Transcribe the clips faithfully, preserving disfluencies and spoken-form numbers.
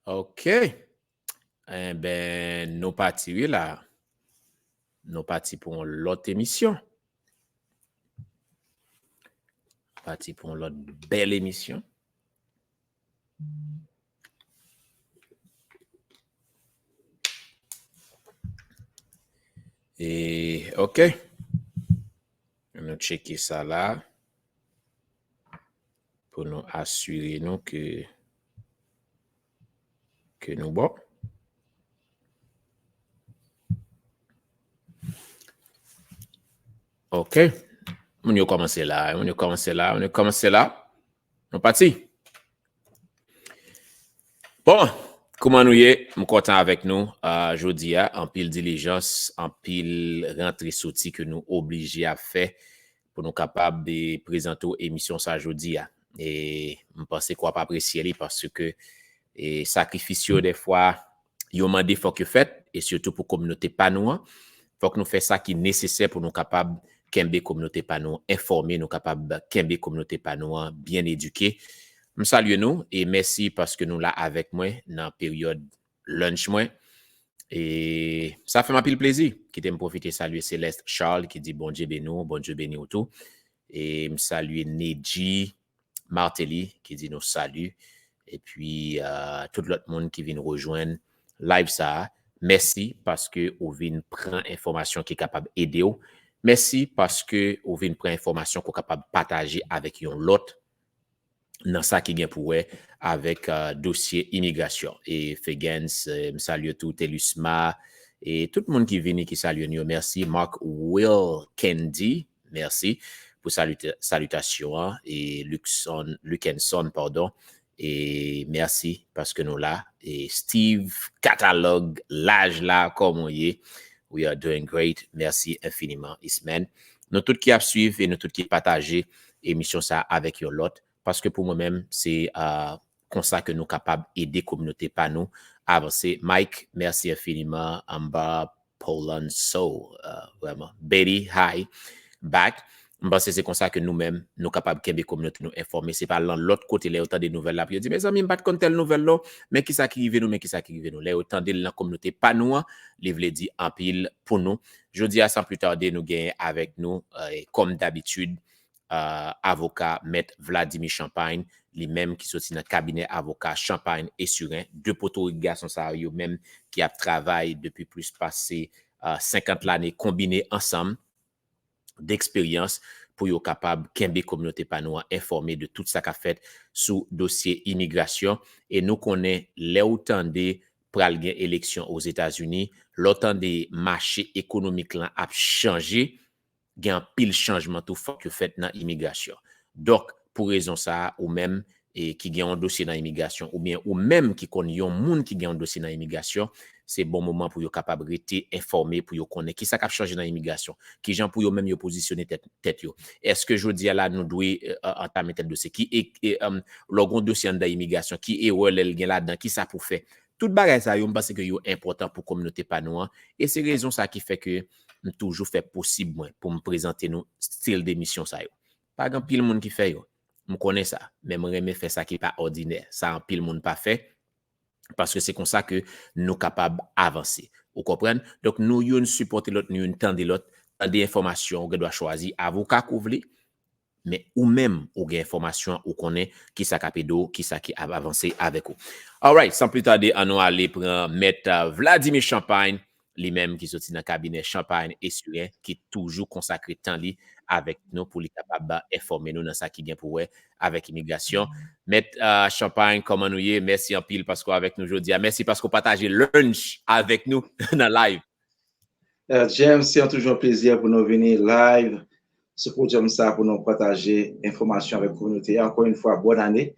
Ok. Enben, nou pati wi la. Nou pati pou yon lòt emisyon. Pati pou yon lòt bèl emisyon. E, ok. Nou tcheke sa la. Pou nou asire nou ke, ke nou bon. Ok. Moun yo kòmanse la, moun yo kòmanse la, moun yo kòmanse la. Nou pati. Bon, kouman nou ye? M kontan avèk nou, ah, jodi a. Anpil dilijans, anpil rantre soti ke nou oblije ap fè pou nou kapab, eh, prezante w emisyon sa jodi a. E m panse ke w ap apresye li paske, eh, sakrifis yo dèfwa yo mande fòk yo fèt, e sitou pou kominote pa nou an. Fòk nou fè sa ki nesesè pou nou kapab kenbe kominote pa nou enfòme, nou kapab kenbe kominote pa nou an byen edike. M salye nou e mèsi paske nou la avèk mwen nan peryòd lunch mwen. E sa fè m anpil plezi. Kite m pwofite salye Celeste Charles ki di Bondye beni w, Bondye beni w tou. E m salye Nedji Martelly ki di nou sali. Epi, euh, tout lòt moun ki vin rejwenn live sa a, mèsi paske ou vin pran enfòmasyon ki kapab ede w. Mèsi paske ou vin pran enfòmasyon ke w kapab pataje avèk yon lòt nan sa ki gen pou wè avèk, euh, dosye imigrasyon. E Fegens, euh, m salye tou Telusma, e tout moun ki vini ki salye nou yo, mèsi. Mark Will Candy, mèsi pou salita-, salitasyon an. E Luckson, Luckenson, padon, e mèsi paske nou la. E Steve Catalog, laj la, kòman w ye? We are doing great. Mèsi enfiniman, Ismen. Nou tout ki ap swiv e nou tout ki pataje emisyon sa avèk yon lòt. Paske pou mwen menm, se, ah, konsa ke nou kapab ede kominote pa nou avanse. Mike, mèsi enfiniman. Anba Polanso, euh, vrèman. Betty, hi, back. M panse se konsa ke nou menm, nou kapab kenbe kominote nou enfòme. Se pa lan lòt kote, lè yo tande nouvèl la, pou yo di, mezanmi, m pa t konn tèl nouvèl non, men kisa ki rive nou, men kisa ki rive nou. Lè yo tande l lan kominote pa nou an, li vle di anpil pou nou. Jodi a, san pli tade, nou genyen avèk nou, euh, kòm dabitid, euh, avoka Mèt Vladimir Champagne, li menm ki soti nan kabinè avoka Champagne et Surin, de Potorik gason sa yo menm ki ap travay depi plis pase, euh, senkant lane konbine ansanm deksperyans pou yo kapab kenbe kominote pa nou an enfòme de tout sa k ap fèt sou dosye imigrasyon. E nou konnen lè w tande pral gen eleksyon Ozetazini, lè w tande mache ekonomik lan ap chanje, gen anpil chanjman tou fòk yo fèt nan imigrasyon. Donk, pou rezon sa a, ou menm, e, ki gen yon dosye nan imigrasyon, oubyen ou menm ki konn yon moun ki gen yon dosye nan imigrasyon, se bon moman pou yo kapab rete enfòme, pou yo konnen kisa k ap chanje nan imigrasyon, kijan pou yo menm yo pozisyone tèt, tèt yo. Èske jodi a la nou dwe, e, antame tèl dosye? Ki, e, e, em, lè w gen yon dosye anndan imigrasyon, ki erè lè l gen ladan, kisa pou fè? Tout bagay sa yo, m panse ke yo enpòtan pou kominote pa nou an. E se rezon sa ki fè ke m toujou fè posib mwen pou m prezante nou stil de emisyon sa yo. Pa gen anpil moun ki fè yo. M konnen sa. Men mwen renmen fè sa ki pa òdinè. Sa anpil moun pa fè. Paske se konsa ke nou kapab avanse. Ou konprann? Donk, nou youn sipòte lòt, nou youn tande lòt, tande enfòmasyon, ou gen dwa chwazi avoka ke w vle. Men ou menm, ou gen enfòmasyon, ou konnen kisa k ap ede w, kisa ki ap avanse avèk ou. Alright, san pli tade, ann nou ale pran Mèt, uh, Vladimir Champagne, li menm ki soti nan kabinè Champagne et Surin, ki toujou konsakre tan li avèk nou pou li kapab enfòme nou nan sa ki gen pou wè avèk imigrasyon. Mèt, uh, Champagne, kòman nou ye? Mèsi anpil paske w avèk nou jodi a. Mèsi paske w pataje lunch avèk nou nan live. Eh, James, se yon, toujou yon plezi pou nou vini live sou podium sa pou nou pataje enfòmasyon avèk kominote a. Ankò yon fwa, bòn ane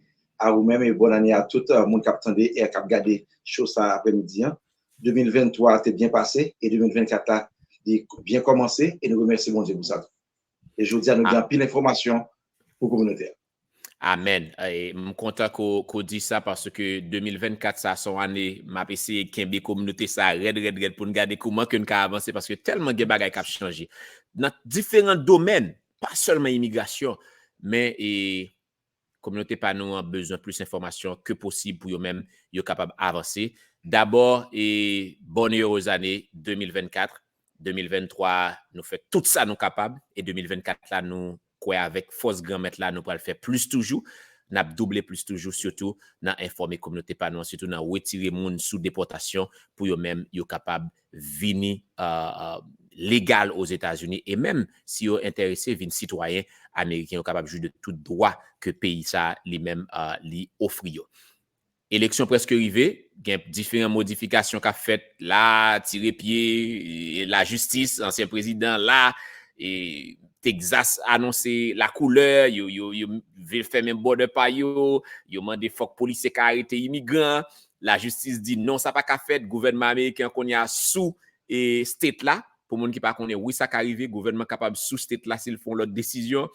a ou menm e bòn ane a tout, eh, moun k ap tande e k ap gade show sa aprèmidi an. De mil venntwa te byen pase e de mil vennkat la, li byen kòmanse e nou remèsye Bondye pou sa tou. E jodi a, nou gen anpil enfòmasyon pou kominote a. Amèn. E m kontan ke w, ke w di sa paske de mil vennkat sa se yon ane m ap eseye kenbe kominote sa rèd, rèd, rèd pou n gade kòman ke n ka avanse paske tèlman gen bagay k ap chanje nan diferan domèn, pa sèlman imigrasyon, men, e, kominote pa nou an bezwen plis enfòmasyon ke posib pou yo menm yo kapab avanse. Dabò, e bòn e erez ane de mil vennkat, de mil venntwa, nou fè tout sa nou kapab, e de mil vennkat la, nou kwè avèk fòs Granmèt la, nou pral fè plis toujou, n ap double plis toujou, sitou nan enfòme kominote pa nou an, sitou nan retire moun sou depòtasyon pou yo menm yo kapab vini uh, uh, legal Ozetazini e menm si yo enterese vin sitwayen ameriken, yo kapab jwi de tout dwa ke peyi sa li menm uh, li ofri yo. Eleksyon prèske rive, gen diferan modifikasyon k ap fèt la, tire pye, lajistis, ansyen prezidan la, e Texas anonse lakoulè, yo, yo, yo vle fèmen bòdè pa yo, yo mande fòk polisye ka arete imigran, lajistis di non, sa pa ka fèt, gouvènman ameriken an kounye a sou e state la, pou moun ki pa konnen, wi, sa ka rive, gouvènman kapab sou state la si l fè yon lòt desizyon,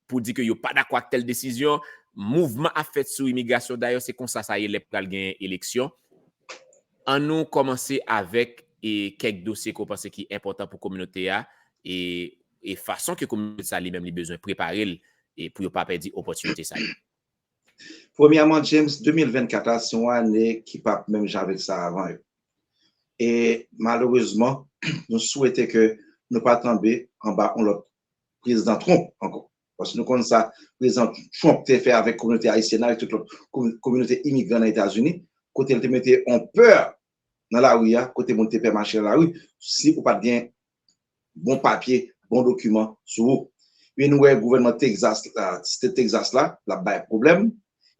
pou di ke yo pa dakò ak tèl desizyon. Mouvman ap fèt sou imigrasyon. Dayè, se konsa sa ye lè pral gen eleksyon. An nou kòmanse avèk e kèk dosye ke w panse ki enpòtan pou kominote a e, e fason ke kominote sa li menm li bezwen prepare l e pou yo pa pèdi opòtinite sa yo. Premyèman, James, de mil vennkat la, se yon ane ki p ap menm jan avèk sa avan yo. E malerezman, nou swete ke nou pa tonbe anba yon lòt prezidan Trump ankò. Paske nou konn sa prezidan Trump te fè avèk kominote ayisyèn nan, avèk tout lòt kominote imigran nan Etazini, kote l te mete yon pè nan lari a, kote moun te pè mache nan lari, si ou pa t gen bon papye, bon dokiman sou ou. Ebyen, nou wè gouvènman Texas, state Texas la, l ap bay pwoblèm.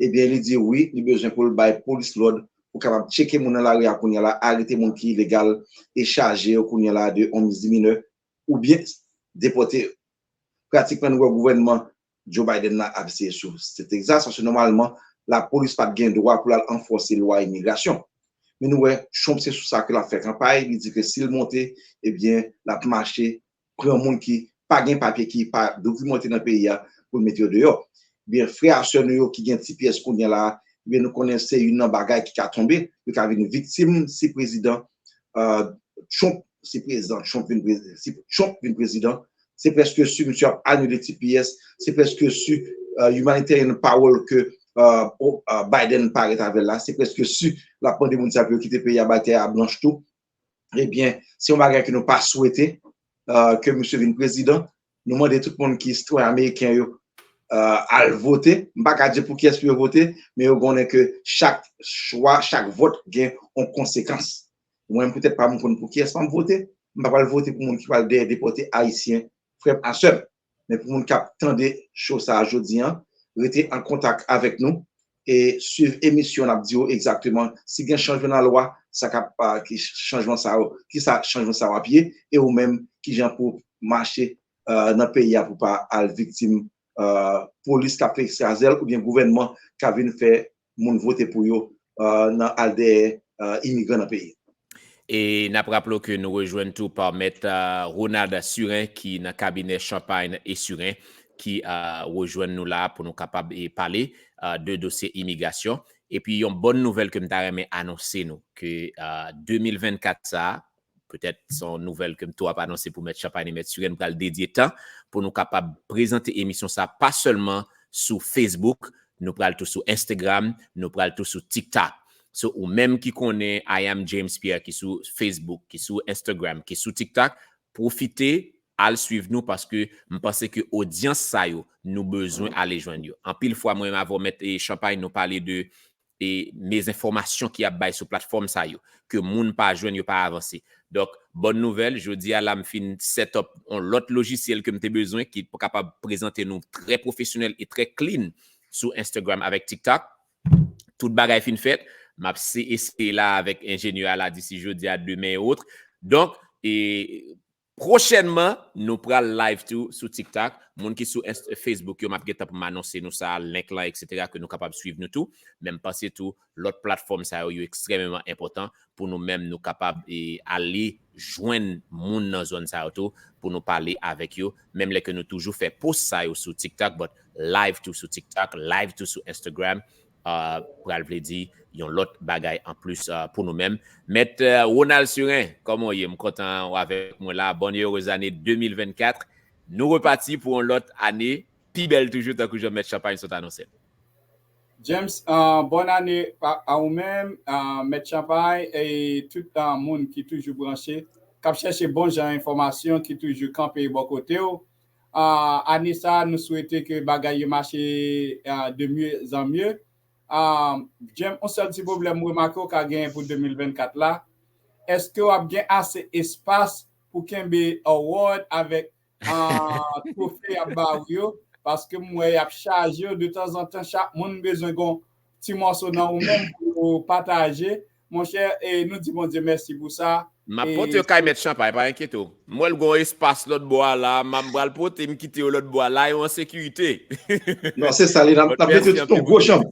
Ebyen, li di wi, li bezwen pou l bay polis lòd pou kapab tcheke moun nan lari a kounye a la, arete moun ki ilegal e chaje yo kounye a la de yon mizdi minè oubyen depòte yo. Pratikman, nou wè gouvènman Joe Biden nan ap eseye sou state Texas, paske nòmalman, lapolis pa t gen dwa pou l al anfòse lwa imigrasyon. Men nou wè, Trump se sou sa ke l ap fè kanpay, li di ke si l monte, ebyen, l ap mache pran moun ki pa gen papye, ki pa dokimante nan peyi a, pou l mete yo deyò. Ebyen, frè a sè nou yo ki gen T P S kounye a la, ebyen, nou konnen se youn nan bagay ki ka tonbe, yo ka vin viktim si prezidan Trump, si prezidan Trump vin prezidan, si Trump vin prezidan, se prèske si misye ap anile T P S, se prèske si humanitarian parole ke Biden parèt avè l la, se prèske si l ap mande moun sa pou yo kite peyi a, bay tè a blanch tou. Ebyen, se yon bagay ke nou pa swete ke misye vin prezidan. Nou mande tout moun ki sitwayen ameriken yo al vote. M pa ka di pou kiyès pou yo vote, men yo konnen ke chak chwa, chak vòt gen yon konsekans. Mwen, poutèt pa m konn pou kiyès m ap vote, m pa pral vote pou moun ki pral dèyè depòte ayisyen, frè m ak sè m. Men pou moun k ap tande cho sa a jodi a, rete an kontak avèk nou e swiv emisyon n ap di w egzakteman si gen chanjman nan lwa, sa k ap ki chanjman sa yo, ki sa chanjman sa yo ap ye, e ou menm kijan pou mache nan peyi a pou pa al viktim polis k ap fè ekstrazèl oubyen gouvènman k ap vin fè moun vote pou yo nan al dèyè imigran nan peyi. E n ap raple w ke nou rejwenn tou pa Mèt Ronald Surin ki nan kabinè Champagne et Surin ki rejwenn nou la pou nou kapab pale de dosye imigrasyon. Epi yon bòn nouvèl ke m ta renmen anonse nou ke de mil vennkat sa a, petèt se yon nouvèl ke m tou ap anonse pou Mèt Champagne et Mèt Surin, m pral dedye tan pou nou kapab prezante emisyon sa a pa sèlman sou Facebook, nou pral tou sou Instagram, nou pral tou sou TikTok. So, ou menm ki konnen I am James Pierre ki sou Facebook, ki sou Instagram, ki sou TikTok, pwofite al swiv nou paske m panse ke odyans sa yo, nou bezwen ale jwenn yo. Anpil fwa, mwen menm avè w Mèt Champagne, nou pale de e mezenfòmasyon ki ap bay sou platfòm sa yo, ke moun pa jwenn, yo pa avanse. Donk, bòn nouvèl, jodi a la m fin set up yon lòt lojisyèl ke m te bezwen ki pou kapab prezante nou trè pwofesyonèl e trè clean sou Instagram avèk TikTok. Tout bagay fin fèt, m ap eseye la avèk enjenyè a la disi jodi a, demen e otre. Donk, e Pwochènman, nou pral live tou sou TikTok. Moun ki sou Facebook yo, m ap gentan pou m anonse nou sa, link lan, etsetera, ke nou kapab swiv nou tou. Men m panse tou, lòt platfòm sa yo, yo ekstrèmeman enpòtan pou nou menm nou kapab e, ale jwenn moun nan zòn sa yo tou, pou nou pale avèk yo. Menm lè ke nou toujou fè post sa yo sou TikTok, but live tou sou TikTok, live tou sou Instagram. uh, pral vle di yon lòt bagay anplis uh, pou nou menm. Mèt uh, Ronald Surin, kòman w ye? M kontan w avèk mwen la. Bòn e erez ane de mil vennkat. Nou repati pou yon lòt ane pi bèl toujou, tankou jan Mèt Champagne sot anonse l. James, uh, bòn ane a ou menm, uh, Mèt Chanpay, e tout uh, moun ki toujou branche, k ap chèche bon jan enfòmasyon, ki toujou kanpe bò kote w. Uh, ane sa, nou swete ke bagay yo mache uh, de mieux en mieux. Uh, James, yon sèl ti pwoblèm m remake w ka genyen pou de mil vennkat la. Èske w ap gen ase espas pou kenbe award avèk uh, twofe y ap ba w yo? Paske m wè y ap chaje yo de tanzantan. Chak moun bezwen gon ti mòso nan ou menm pou yo pataje. Monchè, e nou di Bondye mèsi pou sa. M ap pote yo kay Mèt Chanpay, pa enkyete w. M wè l gon espas lòt bò a la, m ap pral pote, m kite yo lòt bò a la, yo an sekirite. Non, se sa, li n ap mete tout yon gwo chanm.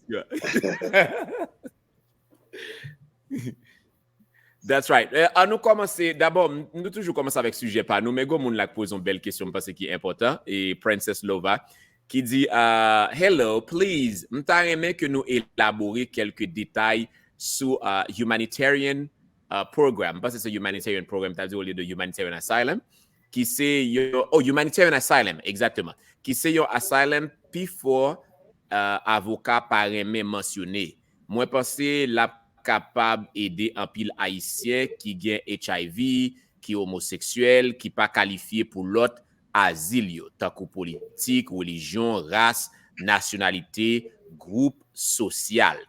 That's right. Eh, an nou kòmanse. Dabò, nou toujou kòmanse avèk sijè pa nou, men gon moun la k poze yon bèl kesyon, m panse ki enpòtan, e Princess Lova, ki di, uh, hello, please, m ta renmen ke nou elabore kèlke detay sou uh, humanitarian uh, program. M panse se humanitarian program, ta di olye de humanitarian asylum, ki se yon, oh, humanitarian asylum, egzakteman. Ki se yon asylum pifò uh, avoka pa renmen mansyone. Mwen panse l ap kapab ede anpil Ayisyen ki gen H I V, ki omoseksyèl, ki pa kalifye pou lòt azil yo, tankou politik, relijyon, ras, nasyonalite, gwoup sosyal.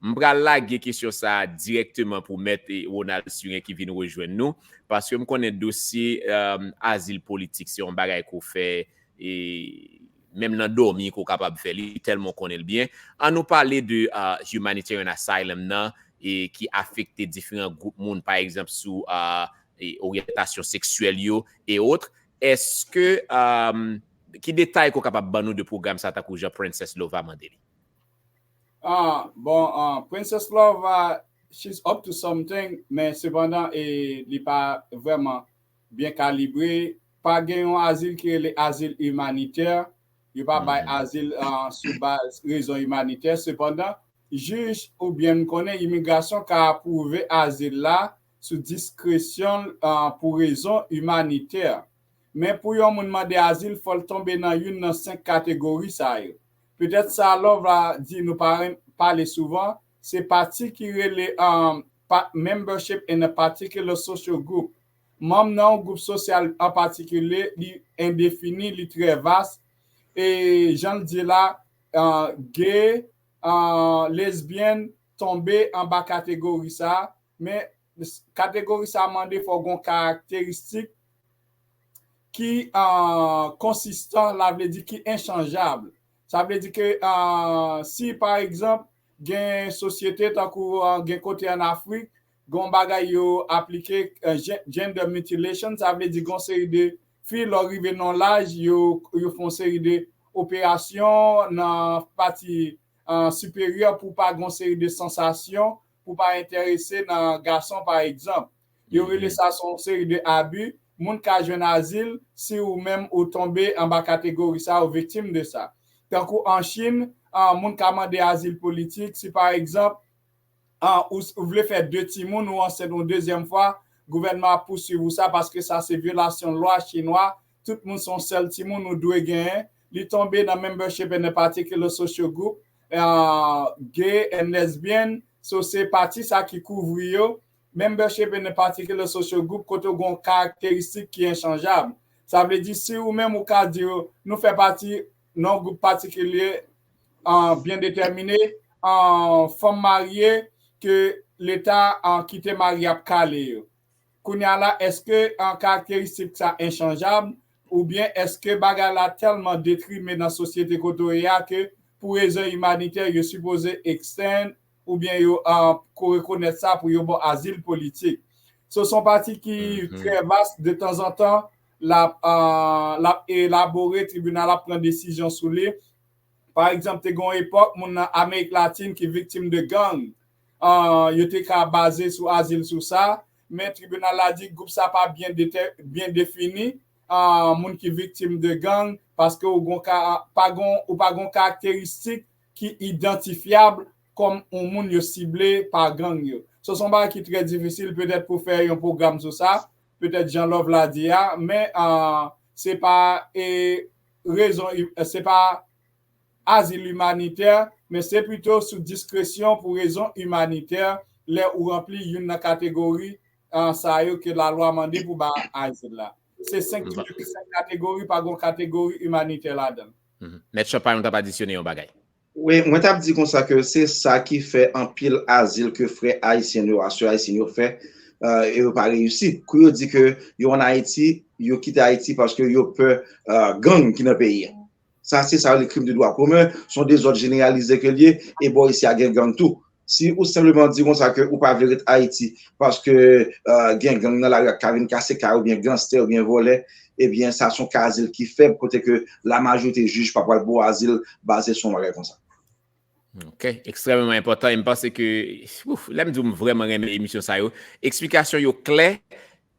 M pral lage kesyon sa a dirèkteman pou Mèt Ronald Surin ki vin rejwenn nou, paske m konnen dosye um, azil politik se yon bagay ke w fè e menm nan dòmi ke w kapab fè li, tèlman w konnen l byen. An nou pale de uh, humanitarian asylum nan e ki afekte diferan gwoup moun, pa egzanp sou uh, e oryantasyon seksyèl yo e ot. Èske um, ki detay ke w kapab ban nou de pwogram sa tankou jan Princess Lova mande li? Ah, bon, uh, Princess Lova, she's up to something, men sepandan e, li pa vrèman byen kalibre. Pa gen yon azil ki rele azil imanitè. Yo pa bay azil uh, sou baz rezon imanitè. Sepandan, jij oubyen m konnen imigrasyon ka apwouve azil la sou diskresyon uh, pou rezon imanitè. Men pou yon moun mande azil, fò l tonbe nan youn nan senk kategori sa yo. Petèt sa Love la di nou pa pale souvan, se pati ki rele um, membership in a particular social group. Manm nan yon gwoup sosyal an patikilye, li endefini, li trè vas. E jan l di la, uh, gay, uh, lesbyèn tonbe anba kategori sa a, men kategori sa a mande fò gen yon karakteristik ki uh, konsistan, la vle di ki enchanjab. Sa vle di ke uh, si pa egzanp gen sosyete tankou uh, gen kote an Afrik, gen bagay yo aplike uh, gender mutilation, sa vle di gen seri de fi lè w rive nan laj yo, yo fè yon seri de operasyon nan pati uh, siperyè pou pa gen seri de sansasyon, pou pa enterese nan gason pa egzanp. Yo rele sa se yon seri de abi. Moun ka jwenn azil si ou menm ou tonbe anba kategori sa, ou viktim de sa. Tankou an Chin, uh, moun ka mande azil politik si pa egzanp uh, ou, ou vle fè de timoun ou ansent yon dezyèm fwa, gouvènman ap pouswiv ou sa paske sa se vyolasyon lwa chinwa. Tout moun se yon sèl timoun ou dwe genyen. Li tonbe nan membership in a particular social group, uh, gay and lesbian. So se pati sa ki kouvri yo. Membership in a particular social group kote w gen yon karakteristik ki enchanjab. Sa vle di si ou menm ou ka di yo, nou fè pati nan yon gwoup patikilye uh, byen detèmine, uh, fanm marye ke Leta uh, kite mari ap kale yo. Kounye a la, èske uh, karakteristik sa enchanjab oubyen èske bagay la tèlman detrime nan sosyete kote w ye a ke pou rezon imanitè yo sipoze extend oubyen yo uh, ko rekonèt sa pou yo ba w azil politik. So, se yon pati ki trè vas, de tanzantan l ap uh, l ap elabore, tribinal ap pran desizyon sou li. Pa egzanp, te gen yon epòk moun nan Amerik Latin ki viktim de gang, uh, yo te ka baze sou azil sou sa, men tribinal la di gwoup sa pa byen, byen defini, uh, moun ki viktim de gang, paske ou gon ka, pa gon, ou pa gon karakteristik ki idantifyab kòm yon moun yo sible pa gang yo. So, se yon bagay ki trè difisil petèt pou fè yon pwogram sou sa, petèt jan Love la di a, men uh, se pa e, rezon, se pa azil imanitè, men se pito sou diskresyon pou rezon imanitè lè ou ranpli youn nan kategori, ah, sa yo ke lalwa mande pou ba azil la. Se senk, senk kategori, pa gen kategori imanitè ladan. Mèt Champagne, ou t ap adisyone yon bagay. Wi, mwen t ap di konsa ke se sa ki fè anpil azil ke frè ayisyen yo, sè ayisyen yo fè, e yo pa reyisi. Kou yo di ke yo ann Ayiti, yo kite Ayiti paske yo pè gang ki nan peyi a. Sa se sa yo rele krim de dwa komen, se yon dezòd jeneralize ke l ye, e bò isi a gen gang tou. Si ou senpleman di konsa ke ou pa vle ret Ayiti paske gen gang nan lari a k ka vin kase kay oubyen ganstè oubyen vòlè, ebyen sa se yon ka azil ki fèb kote ke lamajorite jij pa pral ba w azil baze sou yon bagay konsa. Ok, ekstrèmeman enpòtan. E m panse ke, ouf, lè m di w m vrèman renmen emisyon sa yo. Eksplikasyon yo klè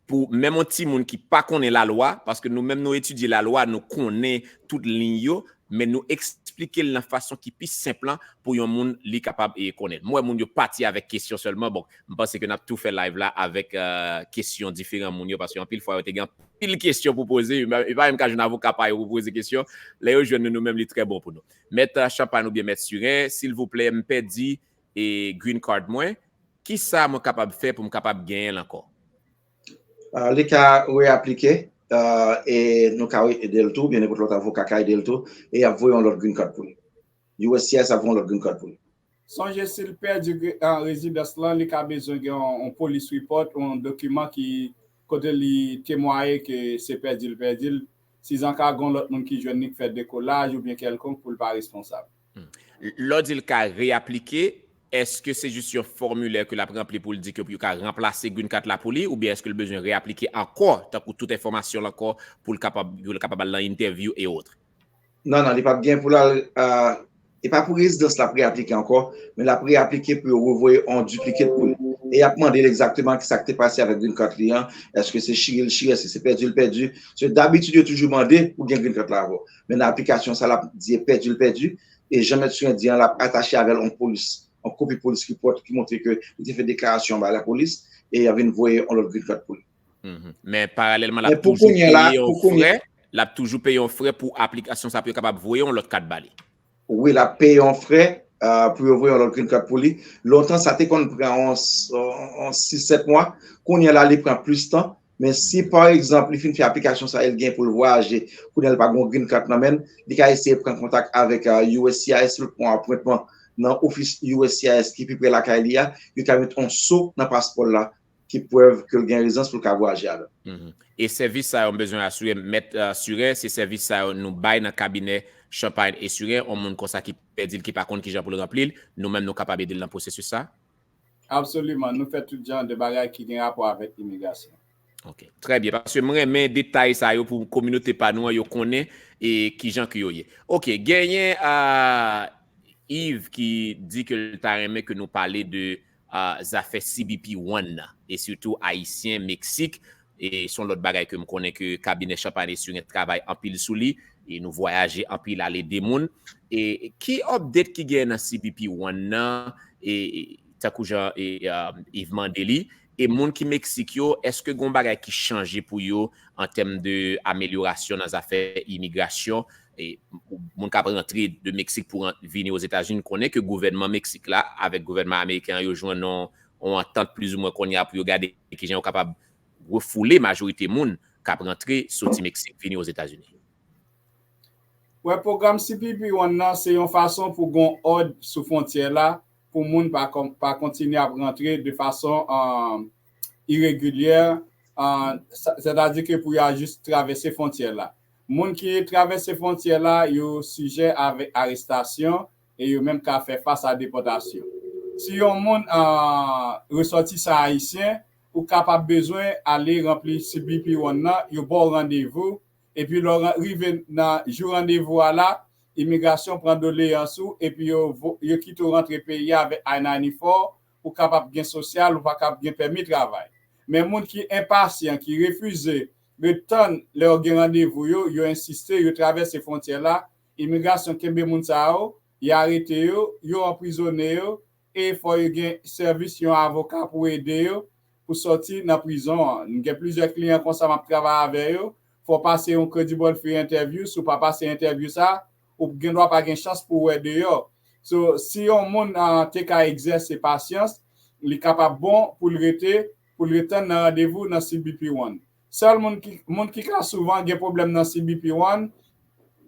pou menm yon timoun ki pa konnen lalwa, paske nou menm nou etidye lalwa, nou konnen tout liy yo, men nou eksplike l nan fason ki pi senp lan pou yon moun li kapab e konnen. M wè moun yo pati avèk kesyon sèlman. Bon, m panse ke n ap tou fè live la avèk kesyon diferan moun yo, paske anpil fwa yo te gen anpil kesyon pou poze. E pa menm ka jwenn avoka pa yo pou poze kesyon. Lè yo jwenn nou, nou menm li trè bon pou nou. Mèt Champagne oubyen Mèt Surin, silvouplè, m pèdi e green card mwen. Kisa mwen kapab fè pou m kapab genyen l ankò? Li ka reaplike, e nou ka ede l tou, oubyen nenpòt lòt avoka ka ede l tou, e y ap voye yon lòt green card pou li. U S C I S ap voye yon lòt green card pou li. Sonje, si l pèdi rezidans lan, li ka bezwen gen yon police report, yon dokiman ki kote li temwaye ke se pèdi l pèdi l. Sizanka gen yon lòt moun ki jwenn li k fè dekolaj oubyen kèlkonk, pou l pa responsab. Lè w di l ka reaplike, èske se jis yon fòmilè ke l ap ranpli pou l di ke yo ka ranplase green card la pou li, oubyen èske l bezwen reaplike ankò, tankou tout enfòmasyon l ankò, pou l kapab, pou l kapab al nan entèvyou e otre? Non, non, li p ap gen pou l al, e pa pou rezidans l ap reaplike ankò, men l ap reaplike pou yo revoye yon duplicate pou li. E y ap mande l egzakteman kisa k te pase avèk green card li an, èske se chire l chire, èske se pèdi l pèdi. Se dabitid yo toujou mande pou gen green card la avè w. Men nan aplikasyon sa l ap di e pèdi l pèdi, e jan Mèt Surin di an, l ap atache avè l yon polis, yon kopi polis report ki montre ke li te fè deklarasyon bay lapolis, e y a vin voye yon lòt green card pou li. Men paralèlman, l ap toujou peye yon frè, l ap toujou peye yon frè pou aplikasyon sa pou yo kapab voye yon lòt kat ba li. Wi, l ap peye yon frè pou yo voye yon lòt green card pou li. Lontan, sa te konn pran yon sis sèt mwa. Kounye a la, li pran plis tan. Men si, pa egzanp, li fin fè aplikasyon sa e l gen pou l vwayaje, kounye a l pa gen yon green card nan men l, li ka eseye pran kontak avèk U S C I S pou l pran apwentman nan ofis U S C I S ki pi pre lakay li a. Yo ka met yon so nan paspò l la ki prèv ke l gen rezidans pou l ka vwayaje avè l. E sèvis sa yo, m bezwen asire, Mèt Surin, se sèvis sa yo nou bay nan kabinè Champagne et Surin, yon moun konsa ki pèdi l, ki pa konn kijan pou l ranpli l, nou menm nou kapab ede l nan pwosesis sa? Absoliman, nou fè tout jan de bagay ki gen rapò avèk imigrasyon. Ok, trè byen, paske m renmen detay sa yo pou kominote pa nou an yo konnen e kijan ke yo ye. Ok, genyen Yves ki di ke l ta renmen ke nou pale de zafè C B P One nan, e sitou Ayisyen Meksik. E se yon lòt bagay ke m konnen ke kabinè Champagne et Surin travay anpil sou li, e nou vwayaje anpil, al ede moun. E ki update ki gen nan C B P One nan, e tankou jan Yves mande li, e moun ki Meksik yo, èske gen yon bagay ki chanje pou yo an tèm de amelyorasyon nan zafè imigrasyon? E moun k ap rantre de Meksik pou vini Ozetazini konnen ke gouvènman Meksik la avèk gouvènman ameriken an yo jwenn yon, yon antant plizoumwen kounye a pou yo gade kijan yo kapab refoule majorite moun k ap rantre soti Meksik vini Ozetazini. Wè, pwogram C B P One nan se yon fason pou gen yon òd sou fwontyè la pou moun pa, pa kontinye ap rantre de fason iregilyè, sètadi ke pou y a jis travèse fwontyè la. Moun ki travèse fwontyè la, yo sijè avèk arestasyon e yo menm ka fè fas a depòtasyon. Si yon moun resòtisan ayisyen, ou kapab bezwen ale ranpli C B P One nan, yo ba w randevou, epi lè w rive nan jou randevou a la, imigrasyon pran doleyans ou, epi yo, yo kite w rantre peyi a avèk I ninety-four, ou kapab gen sosyal, ou pa kab gen pèmi travay. Men moun ki enpasyan, ki refize, yo tann lè yo gen randevou yo, yo ensiste, yo travèse fwontyè la, imigrasyon kenbe moun sa yo, y arete yo, yo anprizone yo, e fò yo gen sèvis yon avoka pou ede yo pou sòti nan prizon an. M gen plizyè kliyan konsa m ap travay avè yo, fò w pase yon credible fear interview, si w pa pase entèvyou sa, ou gen dwa pa gen chans pou wè deyò. So, si yon moun uh, te ka egzèse pasyans, li kapab bon pou l rete, pou l retann nan randevou nan C B P one. Sèl moun ki, moun ki ka souvan gen pwoblèm nan C B P one,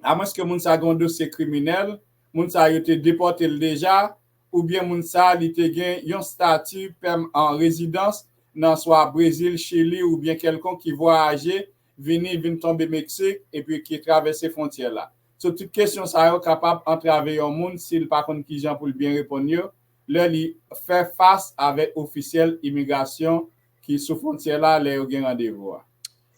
amwenske moun sa gen yon dosye kriminèl, moun sa yo te depòte l deja, oubyen moun sa li te gen yon stati pèm an rezidans nan swa Brezil, Chili oubyen kèlkonk ki vwayaje vini, vin tonbe Meksik epi ki travèse fwontyè la. So, tout kesyon sa yo kapab antrave yon moun si l pa konn kijan pou l byen reponn yo lè li fè fas avèk ofisyèl imigrasyon ki sou fwontyè la lè yo gen randevou a.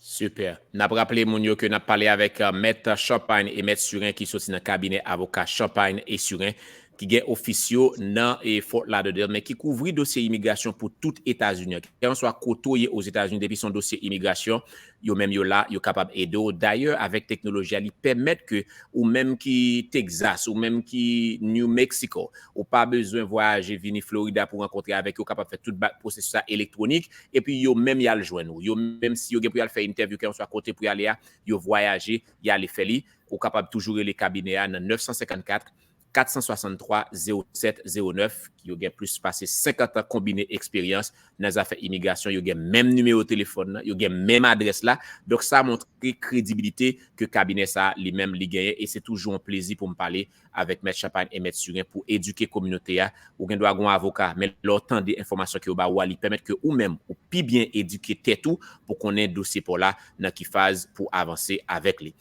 Super. N ap raple moun yo ke n ap pale avèk uh, Mèt Champagne e Mèt Surin ki soti nan kabinè avoka Champagne e Surin ki gen ofis yo nan e Fort Lauderdale, men ki kouvri dosye imigrasyon pou tout Etazini. Kèlkanswa kote w ye Ozetazini, depi se yon dosye imigrasyon, yo menm yo la, yo kapab ede w. Dayè, avèk teknoloji a, li pèmèt ke ou menm ki Texas, ou menm ki New Mexico, ou pa bezwen vwayaje vini Florida pou rankontre avèk yo, ou kapab fè tout pwosesis sa elektwonik, epi yo menm y al jwenn ou. Yo menm si yo gen pou y al fè entèvyou, kèlkanswa kote pou y ale a, yo vwayaje, y ale fè li. Ou kapab toujou rele kabinè a nan nèf san senkannkat, kat san swasanntwa, zewo sèt zewo nèf, ki yo gen plis pase senkant an konbine eksperyans nan zafè imigrasyon, yo gen menm nimewo telefòn nan, yo gen menm adrès la. Donk, sa montre kredibilite ke kabinè sa a li menm li genyen, e se toujou yon plezi pou m pale avèk Mèt Champagne e Mèt Surin pou edike kominote a. Ou gen dwa gen yon avoka, men lè w tande enfòmasyon ke yo ba ou a, li pèmèt ke ou menm, ou pi byen edike tèt ou pou konnen dosye pa w la nan ki faz pou avanse avèk li.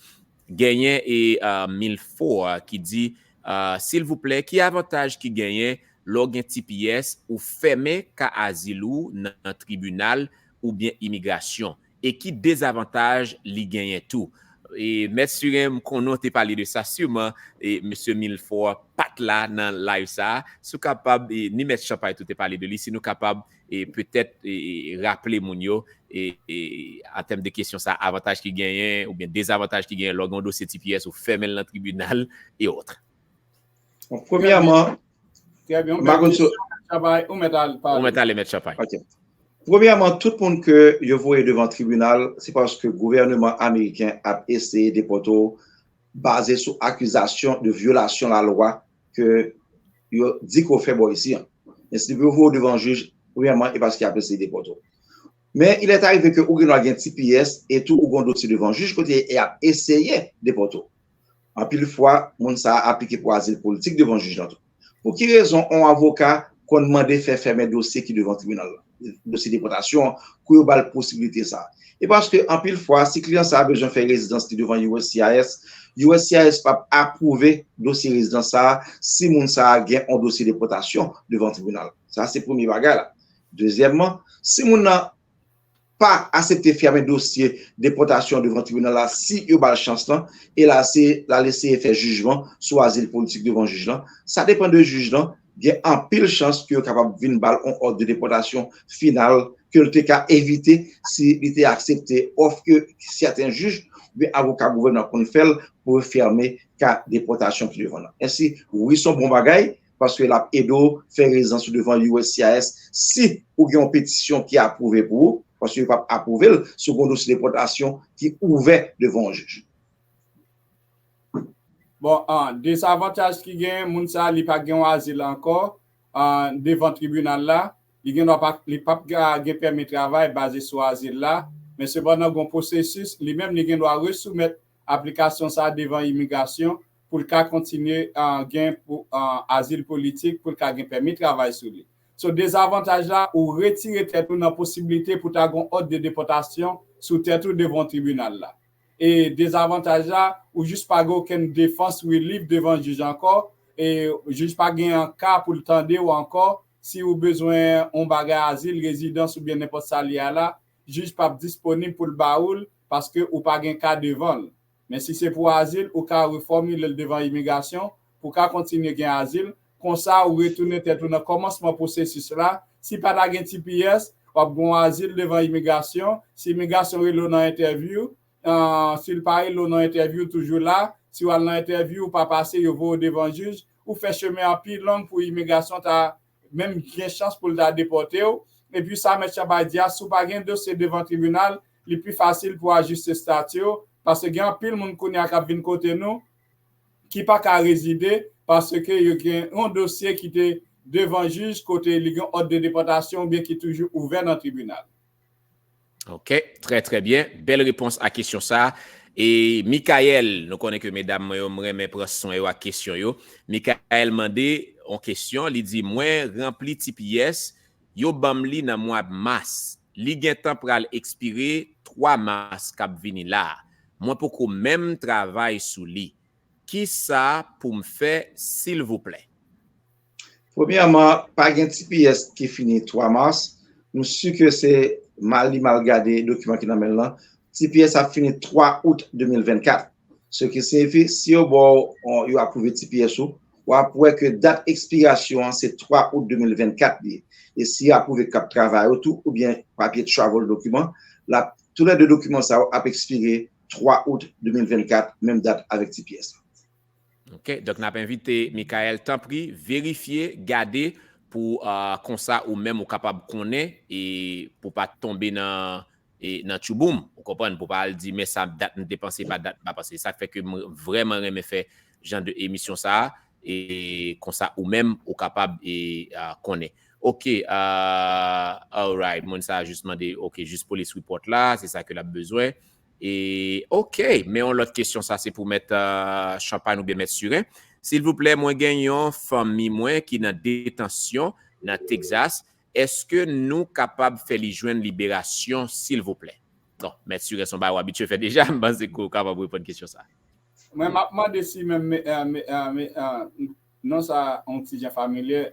Genyen e uh, Milford ki di, uh, silvouplè, ki avantaj ki genyen lè w gen T P S, ou fèmen ka azil ou nan tribinal oubyen imigrasyon? E ki dezavantaj li genyen tou? E Mèt Surin, m konnen w te pale de sa, siman e Mesye Milford pa t la nan live sa a. Si w kapab, e ni Mèt Champagne tou te pale de li, si nou kapab e petèt e, e, raple moun yo e, e, an tèm de kesyon sa, avantaj ki genyen oubyen dezavantaj ki genyen lè w gen yon dosye T P S ou fèmen l nan tribinal e otre. Premyèman, Trè byen, ou mèt, ou mèt al pale. Ou mèt ale Mèt Champagne. Premyèman, tout moun ke yo voye devan tribinal, se paske gouvèneman ameriken ap eseye depòte w baze sou akizasyon de vyolasyon lalwa ke yo di ke w fè bò isi an. Men si yo voye w devan jij, premyèman, e paske y ap eseye depòte w. Men il est arrivé ke ou gen dwa gen T P S e tou ou gen yon dosye devan jij kote y ap eseye depòte w. Anpil fwa, moun sa a aplike pou azil politik devan jij lan tou. Pou ki rezon yon avoka konn mande fè fèmen dosye ki devan tribinal la, dosye depòtasyon an, kou yo ba l posibilite sa a? E paske anpil fwa, si kliyan sa a bezwen fè rezidans li devan U S C I S, U S C I S p ap apwouve dosye rezidans sa a si moun sa a gen yon dosye depòtasyon devan tribinal. Sa se premye bagay la. Dezyèmman, si moun nan pa aksepte fèmen dosye depòtasyon devan tribinal la si yo ba l chans lan, e l al eseye fè jijman sou azil politik devan jij lan. Sa depann de jij lan, gen anpil chans ke yo kapab vin ba l yon òd de depòtasyon final ke l te ka evite si li te aksepte òf ke sèten jij oubyen avoka gouvènman konn fè l pou yo fèmen ka depòtasyon ki devan nan. Ensi, wi, se yon bon bagay, paske l ap ede w fè rezidans ou devan U S C I S si ou gen yon petisyon ki apwouve pou ou, paske yo p ap apwouve l si w gen yon dosye depòtasyon ki ouvè devan yon jij. Bon, an, dezavantaj ki genyen, moun sa a, li pa gen yon azil ankò an, devan tribinal la, li gen dwa pa, li p ap gen pèmi travay baze sou azil la, men sepandan, gen yon pwosesis, li menm, li gen dwa resoumèt aplikasyon sa a devan imigrasyon pou l ka kontinye uh, gen pou, uh, azil politik, pou l ka gen pèmi travay sou li. So, dezavantaj la, ou retire tèt ou nan posiblite pou ta gen yon òd de depòtasyon sou tèt ou devan tribinal la. E dezavantaj la, ou jis pa gen okenn defans relief devan jij ankò, e jij pa gen yon ka pou l tande w ankò, si ou bezwen yon bagay azil, rezidans oubyen nenpòt sa li a la, jij p ap disponib pou l ba ou l paske ou pa gen ka devan l. Men si se pou azil, ou ka refòmile l devan imigrasyon pou w ka kontinye gen azil. Konsa, ou retounen tèt ou nan kòmansman pwosesis la. Si pa ta gen T P S, w ap gen yon azil devan imigrasyon. Si imigrasyon rele w nan entèvyou, uh, si l pa rele w nan entèvyou, toujou la. Si w al nan entèvyou, ou pa pase, yo voye w devan jij. Ou fè chemen an pi long pou imigrasyon ta menm gen chans pou l ta depòte w. Epi sa mèt Champagne di a, si w pa gen dosye devan tribinal, li pi fasil pou ajiste estati w, paske gen anpil moun kounye a k ap vin kote nou, ki pa ka rezide paske yo gen yon dosye ki te devan jij kote li gen òd de depòtasyon oubyen ki toujou ouvè nan tribinal. Ok, trè trè byen. Bèl repons a kesyon sa. E Mikaèl, nou konnen ke medam mwen yo, mwen renmen pran swen yo ak kesyon yo. Mikaèl mande yon kesyon, li di, mwen ranpli T P S, yo ban m li nan mwa mas. Li gentan pral ekspire twa mas k ap vini la. Mwen poko menm travay sou li. Kisa pou m fè, silvouplè? Premyèman, pa gen T P S ki fini twa mas. Nou si ke se mal li mal gade dokiman ki nan men l lan. T P S ap fini twa out de mil vennkat. Se ki siyifi, si yo ba w, yo apwouve T P S ou, w ap wè ke dat ekspirasyon an se twa out de mil vennkat li ye. E si yo apwouve kat travay ou tou, oubyen papye travel dokiman, l ap, toulède dokiman sa yo ap ekspire twa out de mil vennkat, menm dat avèk T P S la. Ok, donk n ap envite Mikaèl, tanpri, verifye, gade pou uh, konsa ou menm ou kapab konnen e pou pa tonbe nan e nan tchouboum, ou konprann, pou pa al di men sa dat m te panse pa dat m pa panse. Sa k fè ke m vrèman renmen fè jan de emisyon sa a, e konsa ou menm ou kapab e uh, konnen. Ok, uh, alright, moun sa a jis mande, ok, jis police report la, se sa ke l ap bezwen. E, ok, men yon lòt kesyon sa se pou mèt uh, Champagne oubyen mèt Siren. Silvouplè, mwen gen yon fanmi mwen ki nan detansyon nan Texas. Èske nou kapab fè li jwenn liberasyon, silvouplè? Bon, mèt Siren se yon bagay w abitye fè deja, m panse ke w kapab reponn kesyon sa. Mwen, m ap mande si menm non sa yon ti jan familye.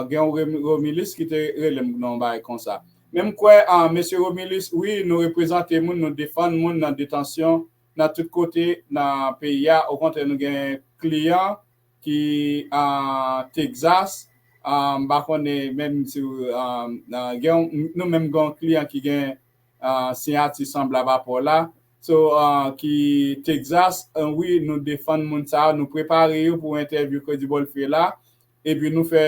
Gen yon Romilus ki te rele m nan yon bagay konsa. Men m kwè, mesye Romilus, wi, nou reprezante moun, nou defann moun nan detansyon nan tout kote nan peyi a. Okontrè, nou gen kliyan ki Texas, m pa konnen menm si gen nou menm gen yon kliyan ki gen siyati sanblab a pa w la. So, ki Texas, wi, nou defann moun sa yo, nou prepare yo pou entèvyou Kredi Bòlfe la. Epi nou fè,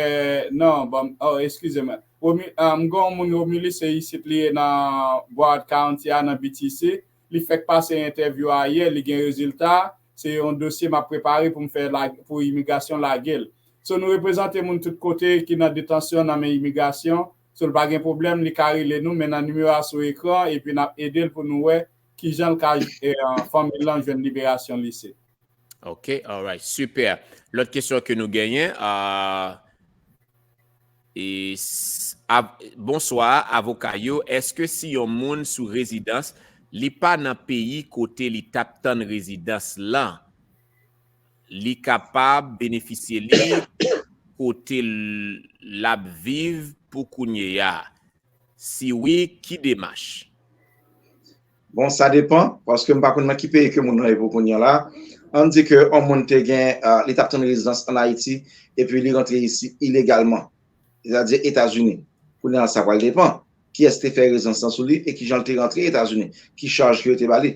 non, bon, oh, eskize mwen. M gen yon moun Romilus, se isit li ye nan Broward County a, nan B T C. Li fèk pase entèvyou a yè, li gen rezilta. Se yon dosye m ap prepare pou m fè pou imigrasyon lage l. So, nou reprezante moun tout kote ki nan detansyon nan men imigrasyon. So, l pa gen pwoblèm, li ka rele nou, men nan nimewo a sou ekran, epi n ap ede l pou nou wè kijan l ka fanmi l lan jwenn liberasyon li se. Ok, alright, super. Lòt kesyon ke nou genyen, uh, e, av, bonswa, avoka yo, èske si yon moun sou rezidans, li pa nan peyi kote li t ap tann rezidans lan, li kapab benefisye li kote l ap viv pou kounye a? Si wi, ki demach? Bon, sa depan, paske m pa konn nan ki peyi ke moun nan ye pou kounye a la. Ann di ke yon moun te gen, uh, li t ap tann rezidans ann Ayiti, epi li rantre isi ilegalman, sètadi Etazini. Kounye a sa pral depan kiyès te fè rezidans lan sou li e kijan l te rantre Etazini, ki chaj ke yo te ba li.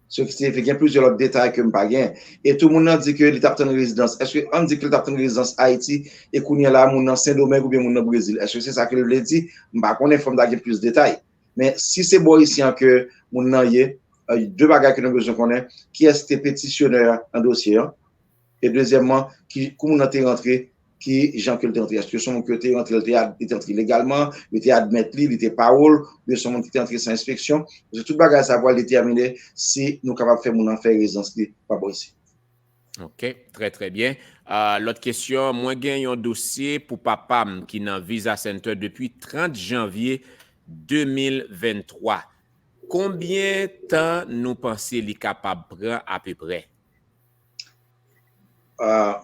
So ki siyifi gen plizyè lòt detay ke m pa gen. E tou moun nan di ke li t ap tann rezidans. Èske ann di ke li t ap tann rezidans Ayiti e kounye a la moun nan Sendomeng oubyen moun nan Brezil? Èske se sa ke l vle di? M pa konnen, fò m ta gen plis detay. Men si se bò isi an ke moun nan ye, de bagay ke nou bezwen konnen, kiyès te petisyonè nan dosye an? E dezyèmman, ki, kou moun nan te rantre, ki jan ke l te rantre? Èske se yon moun ke te rantre, l te, li te rantre legalman, yo te admèt li, li te pawòl, oubyen se yon moun ki te rantre san enspeksyon? Paske tout bagay sa pral detèmine si nou kapab fè moun nan fè rezidans li pa bò isi. Ok, trè trè byen. Uh, lòt kesyon, mwen gen yon dosye pou papa m ki nan Visa Center depi trant janvye de mil venntwa. Konbyen tan nou panse li kapab pran apeprè? Uh,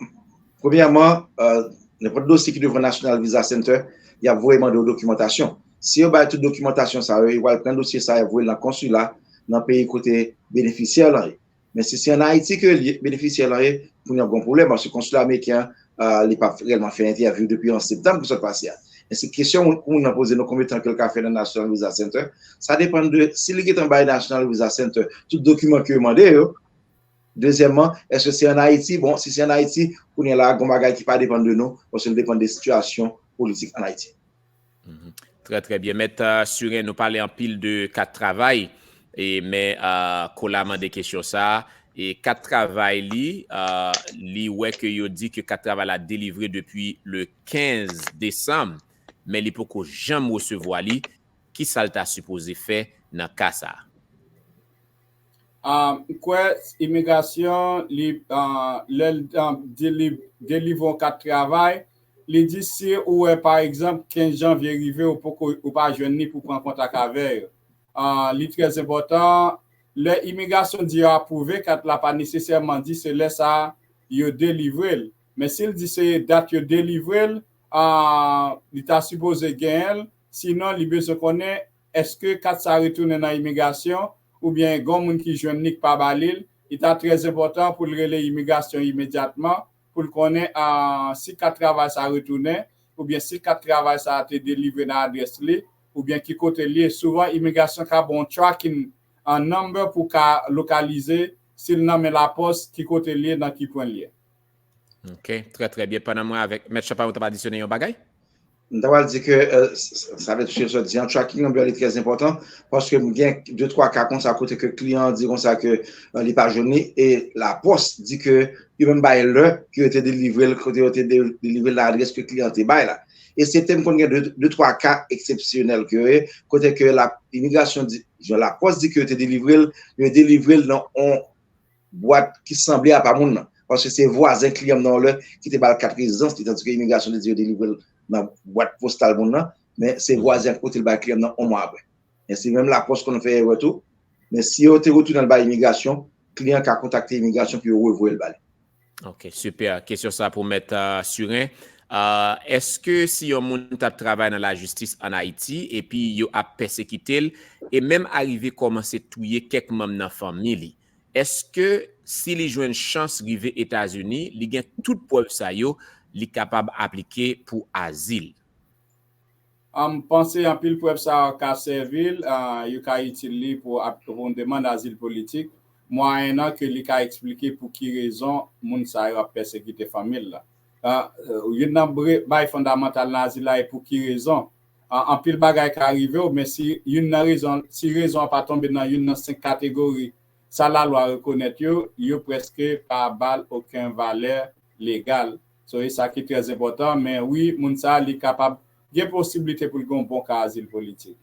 premyèman, uh, nenpòt dosye ki devan National Visa Center, y ap voye mande w dokimantasyon. Si yo bay tout dokimantasyon sa yo, yo pral pran dosye sa yo, voye l nan konsila nan peyi kote benefisyè lan ye. Men si se ann Ayiti ke li benefisyè lan ye, kounye a gon pwoblèm, paske konsila ameriken an, uh, li pa reyèlman fè entèvyou depi an septanm ki sot pase a. Men se kesyon pou moun nan poze nou konbyen tan ke l ka fè nan National Visa Center. Sa depann de si li gentan bay National Visa Center tout dokiman ke yo mande yo. Dezyèmman, èske se ann Ayiti? Bon, si se ann Ayiti, kounye a la, gon bagay ki pa depann de nou, paske l depann de sitiyasyon politik ann Ayiti. Trè trè byen. Mèt uh, Suren, nou pale anpil de kat travay, e, men uh, Kola mande kesyon sa a, E kat travay li, euh, li wè ke yo di ke kat travay la delivre depi le kenz desanm, men li poko janm resevwa li. Ki sa l ta sipoze fè nan ka sa a? Ah, m kwè imigrasyon, li, ah, lè l, ah, deli-, delivre yon kat travay, li di si ou wè, pa egzanp, kenz janvye rive, ou poko, ou pa jwenn li pou pran kontak avè yo. Ah, li trè enpòtan, lè imigrasyon di yo apwouve kat la, pa nesesèman di se lè sa a yo delivre l. Men si l di se dat yo delivre l, ah, li ta sipoze genyen l, sinon li bezwen konnen èske kat sa retounen nan imigrasyon oubyen gen yon moun ki jwenn li k pa ba li l, li ta trè enpòtan pou l rele imigrasyon imedyatman pou l konnen, ah, si kat travay sa retounen oubyen si kat travay sa te delivre nan adrès li oubyen ki kote l ye. Souvan, imigrasyon ka ba w yon tracking, ah, number pou ka lokalize si l nan men lapòs, ki kote l ye, nan ki pwen l ye. Ok, trè, trè byen. Pandan mwen avèk Mèt Champagne, ou t ap adisyone yon bagay? M ta pral di ke, euh, s-, s-, sa vle touche sou di an tracking number li trè enpòtan, paske m gen de twa ka konsa kote ke kliyan an di konsa ke, euh, li pa jwenn li, e lapòs di ke yo menm bay lè ke yo te delivre l, kote yo te de-, delivre l nan adrès ke kliyan an te bay la. Esepte m konn gen de, de twa ka eksepsyonèl ke yo ye, kote ke la, imigrasyon di, jan lapòs di ke yo te delivre l, yo delivre l nan yon bwat ki sanble a pa moun nan. Paske se vwazen kliyan m nan yon lè ki te ba l kat rezidans li, tandike imigrasyon te di yo delivre l nan bwat postal moun nan, men se vwazen an ki pote l bay kliyan m nan yon mwa apre. Men se menm lapòs konn fè erè tou. Men si yo te retounen l bay imigrasyon, kliyan an ka kontakte imigrasyon pou yo revoye l ba li. Ok, sipè. Kesyon sa pou Mèt, euh, Surin. Euh, èske si yon moun t ap travay nan lajistis ann Ayiti epi yo ap pèsekite l e menm arive kòmanse touye kèk manm nan fanmi li, èske si li jwenn chans rive Etazini, li gen tout prèv sa yo, li kapab aplike pou azil? M panse anpil prèv sa yo ka sèvi l, ah, yo ka itil li pou ap-, pou yon demann azil politik, mwayennan ke li ka eksplike pou ki rezon moun sa yo ap pèsekite fanmi l la. Ah, youn nan bre-, bay fondamantal nan azil la e pou ki rezon. Ah, anpil bagay ka rive w, men si youn nan rezon, si rezon an pa tonbe nan youn nan senk kategori sa lalwa rekonèt yo, yo prèske pa ba l okenn valè legal. So, e sa ki trè enpòtan, men wi, moun sa a, li kapab gen posiblite pou l gen yon bon ka azil politik.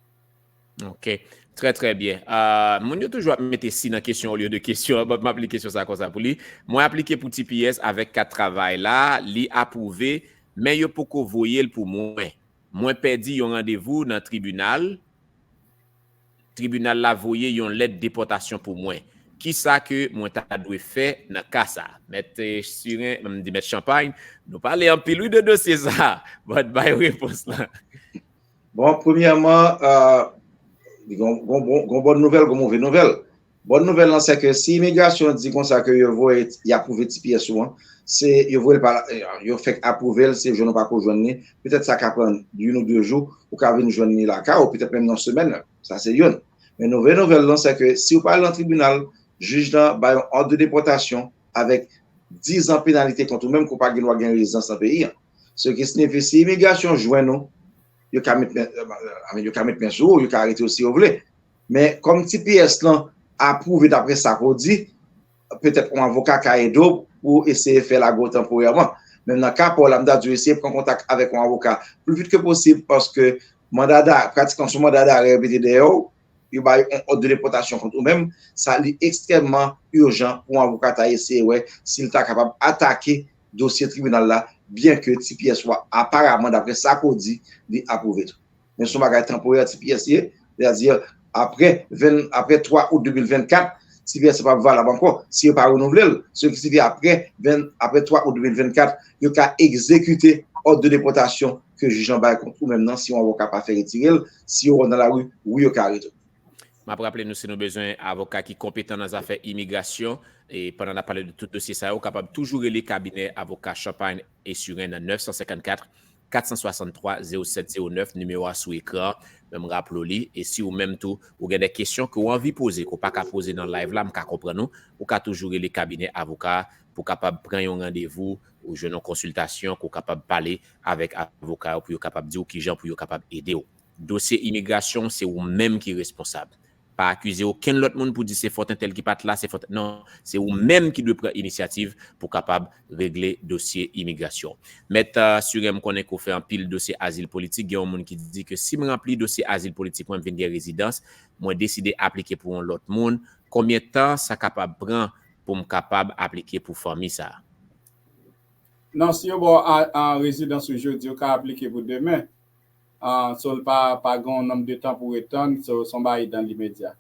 Ok. Trè, trè byen. Ah, moun yo toujou ap mete si nan kesyon olye de kesyon, but m ap li kesyon sa konsa pou li. Mwen aplike pou T P S avèk kat travay la, li apwouve, men yo poko voye l pou mwen. Mwen pèdi yon randevou nan tribinal. Tribinal la voye yon lèt depòtasyon pou mwen. Kisa ke mwen ta dwe fè nan ka sa? Mèt, eh, Surin, m di Mèt Champagne, nou pale anpil wi de dosye sa, but bay repons la. Bon, premyèman, euh, gon, gon, gon, gon bòn nouvèl, gon move nouvèl. Bòn nouvèl lan se ke si imigrasyon di konsa ke yo voye, y apwouve T P S ou an, se yo voye l pa, yo fèk apwouve l, se jwenn ou pako jwenn li. Petèt sa ka pran youn ou de jou, ou ka vin jwenn li lakay ou, petèt menm nan semèn. Sa se youn. Men move nouvèl lan se ke si ou pa al nan tribinal, jij lan bay yon òd de depòtasyon avèk diz an penalite kont ou menm ke w pa gen dwa gen rezidans nan peyi an. Se ki siyifi si imigrasyon jwenn ou, yo ka met men, yo ka met men sou ou, yo ka arete w si yo vle. Men kòm T P S lan apwouve daprè sa ke w di, petèt yon avoka ka ede w pou eseye fè lago tanporèman. Men nan ka pa w la, m ta di w eseye pran kontak avèk yon avoka pli vit ke posib paske manda da, pratikman se yon manda darè yo mete dèyè w, yo bay yon òd de depòtasyon kont ou menm, sa li ekstrèmman ijan pou yon avoka ta eseye wè si l ta kapab atake dosye tribinal la, byen ke T P S ou a, aparaman, daprè sa ke w di, li apwouve tou. Men se yon bagay tanporè T P S ye, sètadi, apre ven, apre twa out de mil vennkat, T P S pa valab ankò si yo pa renouvle l. Se ki siyifi apre ven, apre twa out de mil vennkat, yo ka egzekite òd de depòtasyon ke jij lan bay kont ou menm nan, si yon avoka pa fè retire l, si yo wè w nan lari, wi, yo ka arete w. M ap raple nou, si nou bezwen avoka ki konpetan nan zafè imigrasyon, e pandan n ap pale de tout dosye sa yo, ou kapab toujou rele kabinè avoka Champagne et Surin nan nèf san senkannkat, kat san swasanntwa, zewo sèt zewo nèf, nimewo a sou ekran an, men m raple w li, e si ou menm tou, ou gen de kesyon ke w anvi poze, ke w pa ka poze nan live la, m ka konprann ou, ou ka toujou rele kabinè avoka a pou w kapab pran yon randevou, ou jwenn yon konsiltasyon, ke w kapab pale avèk avoka yo pou yo kapab di w kijan pou yo kapab ede w. Dosye imigrasyon, se ou menm ki responsab. pa akize okenn lòt moun pou di se fòt entèl ki pa t la, se fòt, non, se ou menm ki dwe pran inisyativ pou kapab regle dosye imigrasyon. Mèt, euh, Surin, m konnen ke w fè anpil dosye azil politik, gen yon moun ki di ke si m ranpli dosye azil politik mwen, m vin gen rezidans, mwen deside aplike pou yon lòt moun, konbyen tan sa kapab pran pou m kapab aplike pou fanmi sa a? Non, si yo ba w an rezidans ou jodi, ou ka aplike pou demen. Uh, so, l pa, pa gen yon nonm de tan pou ret tann, so, se yon bagay dan limedya.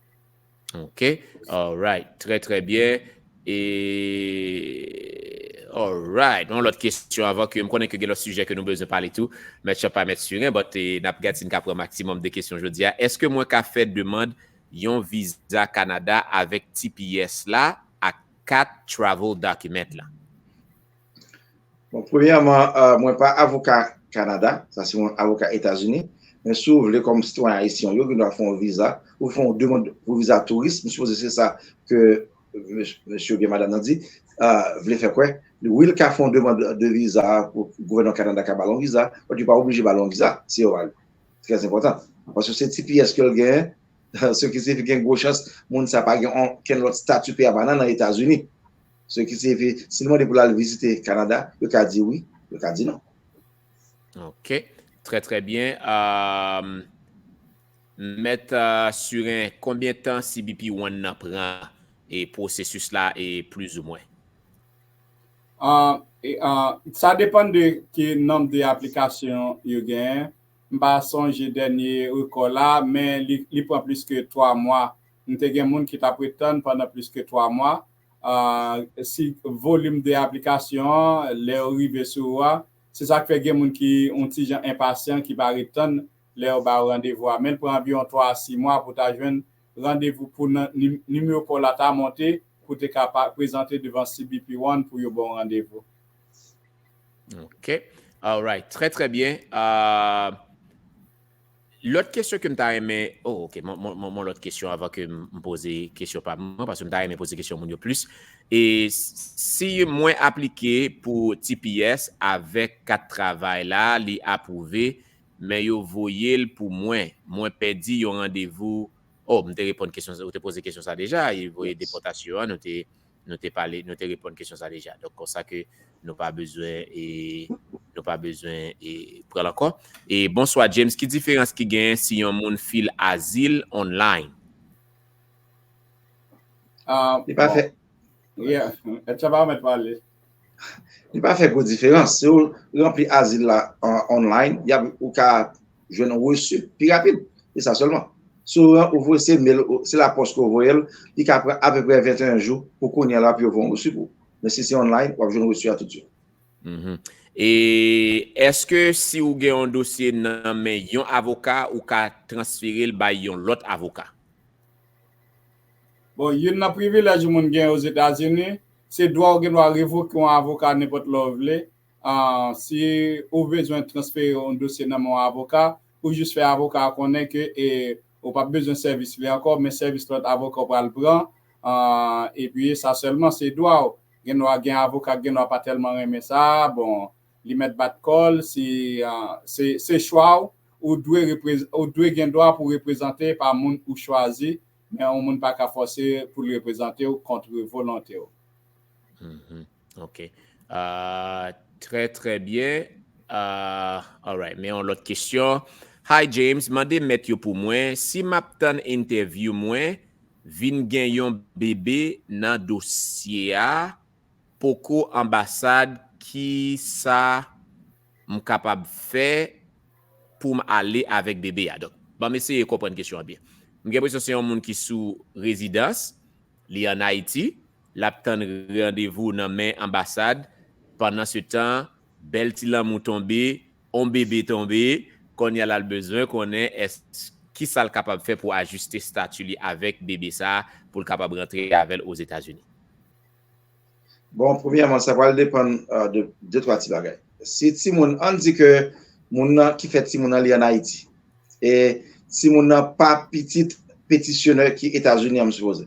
Ok, alright, trè trè byen. E alright, yon lòt kesyon avan ke m konnen ke gen lòt sijè ke nou bezwen pale tou. Mèt Chan pa mèt Surin, but eh, n ap gad si n ka pran maksimòm de kesyon jodi a. Èske mwen ka fè demann yon viza Kanada avèk T P S la ak kat travel document la? Bon, premyèman, uh, mwen pa avoka Kanada, sa se yon avoka Etazini. Men si w vle kòm sitwayen ayisyen, yo gen dwa fè yon viza, ou fè yon demann pou viza touris, m sipoze se sa ke mesye oubyen madanm nan di, uh, vle fè kwè. Wi, l ka fè yon demann de viza pou gouvènman Kanada ka ba l yon viza, but yo pa oblije ba l yon viza, si yo pa vle. Trè enpòtan. Paske se T P S ke l genyen, se ki siyifi gen gwo chans moun sa pa gen okenn lòt stati peyapanan nan Etazini. Se ki siyifi, si l mande pou l al vizite Kanada, yo ka di wi, yo ka di non. Ok, trè trè byen. Um, Mèt uh, Surin, konbyen tan C B P one nan pran e pwosesis la e plizoumwen? Uh, e, uh, sa depann de ki nonb de aplikasyon yo genyen. M pa sonje dènye rekò la, men li, li pran plis ke twa mwa. M te gen moun ki t ap ret tann pandan plis ke twa mwa. Uh, si volim de aplikasyon an, lè yo rive sou ou a, se sa k fè gen moun ki yon ti jan enpasyan, ki pa ret tann lè yo ba yo randevou a. Men l pran anviwon twa a sis mwa pou ta jwenn randevou pou nimewo pa w la ta monte pou te ka prezante devan C B P one pou yo ba w randevou. Ok. Alright. Trè, trè byen. Uh, lòt kesyon ke m ta renmen, oh, ok, mon, mon, mon, mon lòt kesyon avan ke m poze kesyon pa mwen, paske m ta renmen poze kesyon moun yo plis. E si mwen aplike pou T P S avèk kat travay la, li apwouve, men yo voye l pou mwen, mwen pèdi yon randevou. Oh, m te reponn kesyon, ou te poze kesyon sa deja, yo voye depòtasyon an, nou te nou te pale, nou te reponn kesyon sa deja. Donk konsa ke nou pa bezwen e nou pa bezwen e pran l ankò. E bonswa James, ki diferans ki genyen si yon moun fil azil online? Uh, li pa fè. Yeah, Etcha pa mèt pale. Li pa fè gwo diferans. Si w ranpli azil la an online, y ap ou ka jwenn yon resi pi rapid. E sa sèlman. Si w voye se mail, se lapòs ke w voye l, li ka pran apeprè venteyen jou pou kounye a la pou yo voye yon resi pou ou. Men si se online, w ap jwenn resi a toutswit. E èske si w gen yon dosye nan men yon avoka, ou ka transfere l bay yon lòt avoka? Bon, youn nan privilèj yon moun gen Ozetazini, se dwa w gen dwa revoke yon avoka nenpòt lè w vle. Uh, si ou bezwen transfere yon dosye nan men yon avoka, ou jis fè avoka a konnen ke e, ou p ap bezwen sèvis li ankò, men sèvis lòt avoka w pral pran. Uh, epi sa sèlman se dwa w. Gen dwa gen avoka gen dwa pa tèlman renmen sa, bon, li mèt bat kò l, si uh, se, se chwa w, ou dwe, ou dwe gen dwa pou reprezante pa moun ou chwazi, men yon moun pa ka fòse pou l reprezante w kont volonte w. Ok. Uh, trè, trè byen. Uh, alright, men yon lòt kesyon. Hi James, mande mèt yo pou mwen, si m ap tann entèvyou mwen, vin gen yon bebe nan dosye a, poko anbasad, ki sa m kapab fè pou m ale avèk bebe a? Donk, ban m eseye konprann kesyon an byen. M gen enpresyon se yon moun ki sou rezidans, li ann Ayiti, l ap tann randevou nan men anbasad. Pandan se tan, bèl ti lanmou tonbe, on bebe tonbe, kounye a l al bezwen konnen èske, ki sa l kapab fè pou ajiste stati li avèk bebe sa a pou l kapab rantre avè l Ozetazini? Bon, premyèman, sa pral depann uh, de de twa ti bagay. Si timoun, ann di ke moun nan ki fè timoun nan li ann Ayiti, e timoun nan pa pitit petisyonè ki Etazini an, m sipoze.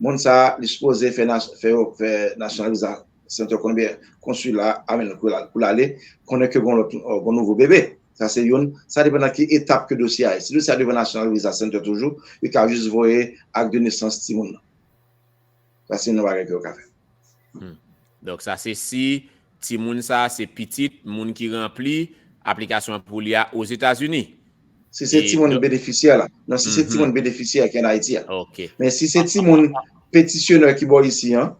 Moun sa a, li sipoze fè, fè, fè national visa center, konnen byen konsila, amèn, kou l ale, konnen ke gon lòt, gon nouvo bebe. Sa se youn, sa depann nan ki etap ke dosye a ye. Si dosye a devan National Visa Center toujou, yo ka jis voye ak de nesans timoun nan. Sa se yon bagay ke yo ka fè. Donk sa se si timoun sa se pitit moun ki ranpli aplikasyon pou li a Ozetazini. Si se timoun benefisyè la. Non, si se timoun benefisyè ki an Ayiti a. Men si se timoun petisyonè ki bò isi an,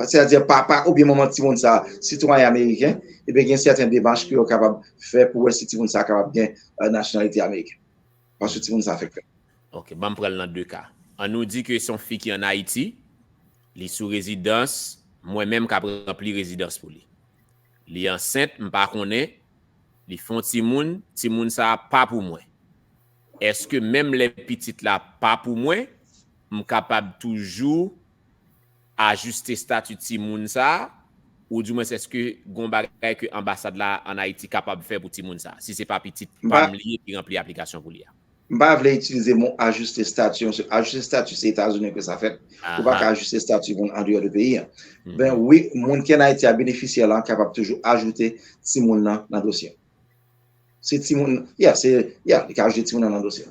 sètadi papa oubyen manman timoun sa sitwayen ameriken, ebyen gen sèten demach ke yo kapab fè pou wè si timoun sa kapab gen nasyonalite ameriken. Paske timoun sa fèk fèt. Ok, ban m pran l nan de ka. An nou di ke se yon fi ki an Ayiti, li sou rezidans, mwen menm k ap ranpli rezidans pou li. Li ansent, m pa konnen, li fè yon timoun, timoun sa pa pou mwen. Èske menm lè pitit la pa pou mwen, m kapab toujou ajiste stati timoun sa, oudimwens èske gon bagay ke anbasad la an Ayiti kapab fè pou timoun sa, si se pa pitit pa m li ye ki ranpli aplikasyon pou li a? M pa vle itilize mo ajiste stati, paske ajiste stati se Etazini ke sa fèt. Ou pa ka ajiste stati moun andeyò de peyi an. Ben wi, moun ki an Ayiti a benefisyè la kapab toujou ajoute timoun nan nan dosye. Se timoun, yeah, se, yeah, li ka ajoute timoun nan nan dosye.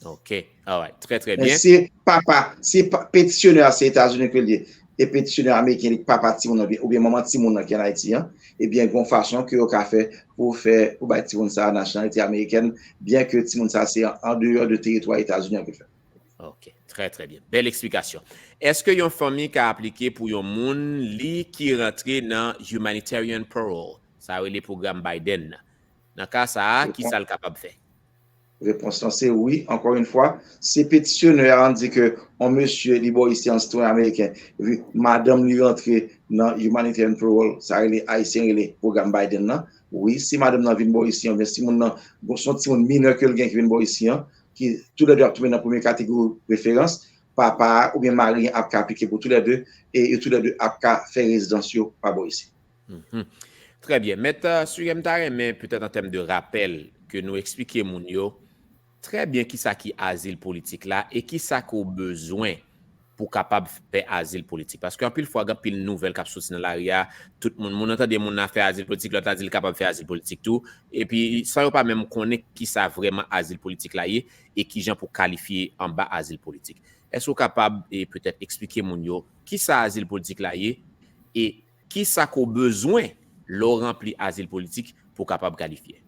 Ok, alright, trè trè byen. Men si papa, si petisyonè a se Etazini ke li ye, e petisyonè ameriken li papa timoun nan oubyen manman timoun nan ki an Ayiti an, ebyen gon fason ke yo ka fè pou fè pou bay timoun sa nasyonalite amerikèn, byen ke timoun sa se andeyò de teritwa Etazini an ke fèt. Ok, trè trè byen. Bèl eksplikasyon. Èske yon fanmi ka aplike pou yon moun li ki rantre nan humanitarian parole? Sa rele pwogram Biden nan. Nan ka sa a, kisa l kapab fè? Repons lan se wi, ankò yon fwa, si petisyonè a di ke yon mesye li bò isi an sitwayen ameriken, epi madanm li rantre nan humanitarian parole, sa rele ayisyen rele pwogram Biden nan, wi, si madanm nan vin bò isi an, oubyen si moun nan, bon, se yon timoun minè ke l gen ki vin bò isi an, ki toulède ap tonbe nan premye kategori referans, papa a oubyen mari an ap ka aplike pou toulède, e yo toulède ap ka fè rezidans yo pa bò isi. Trè byen. Mèt Suryè, m ta renmen petèt an tèm de rapèl ke nou eksplike moun yo trè byen kisa ki azil politik la e kisa ke w bezwen pou w kapab fè azil politik. Paske anpil fwa gen anpil nouvèl k ap soti nan lari a, tout moun, moun nan tande moun nan fè azil politik, lòt la di l kapab fè azil politik tou, epi san yo pa menm konnen kisa vrèman azil politik la ye e kijan pou kalifye anba azil politik. Èske w kapab e petèt eksplike moun yo kisa azil politik la ye e kisa ke w bezwen lè w ranpli azil politik pou w kapab kalifye?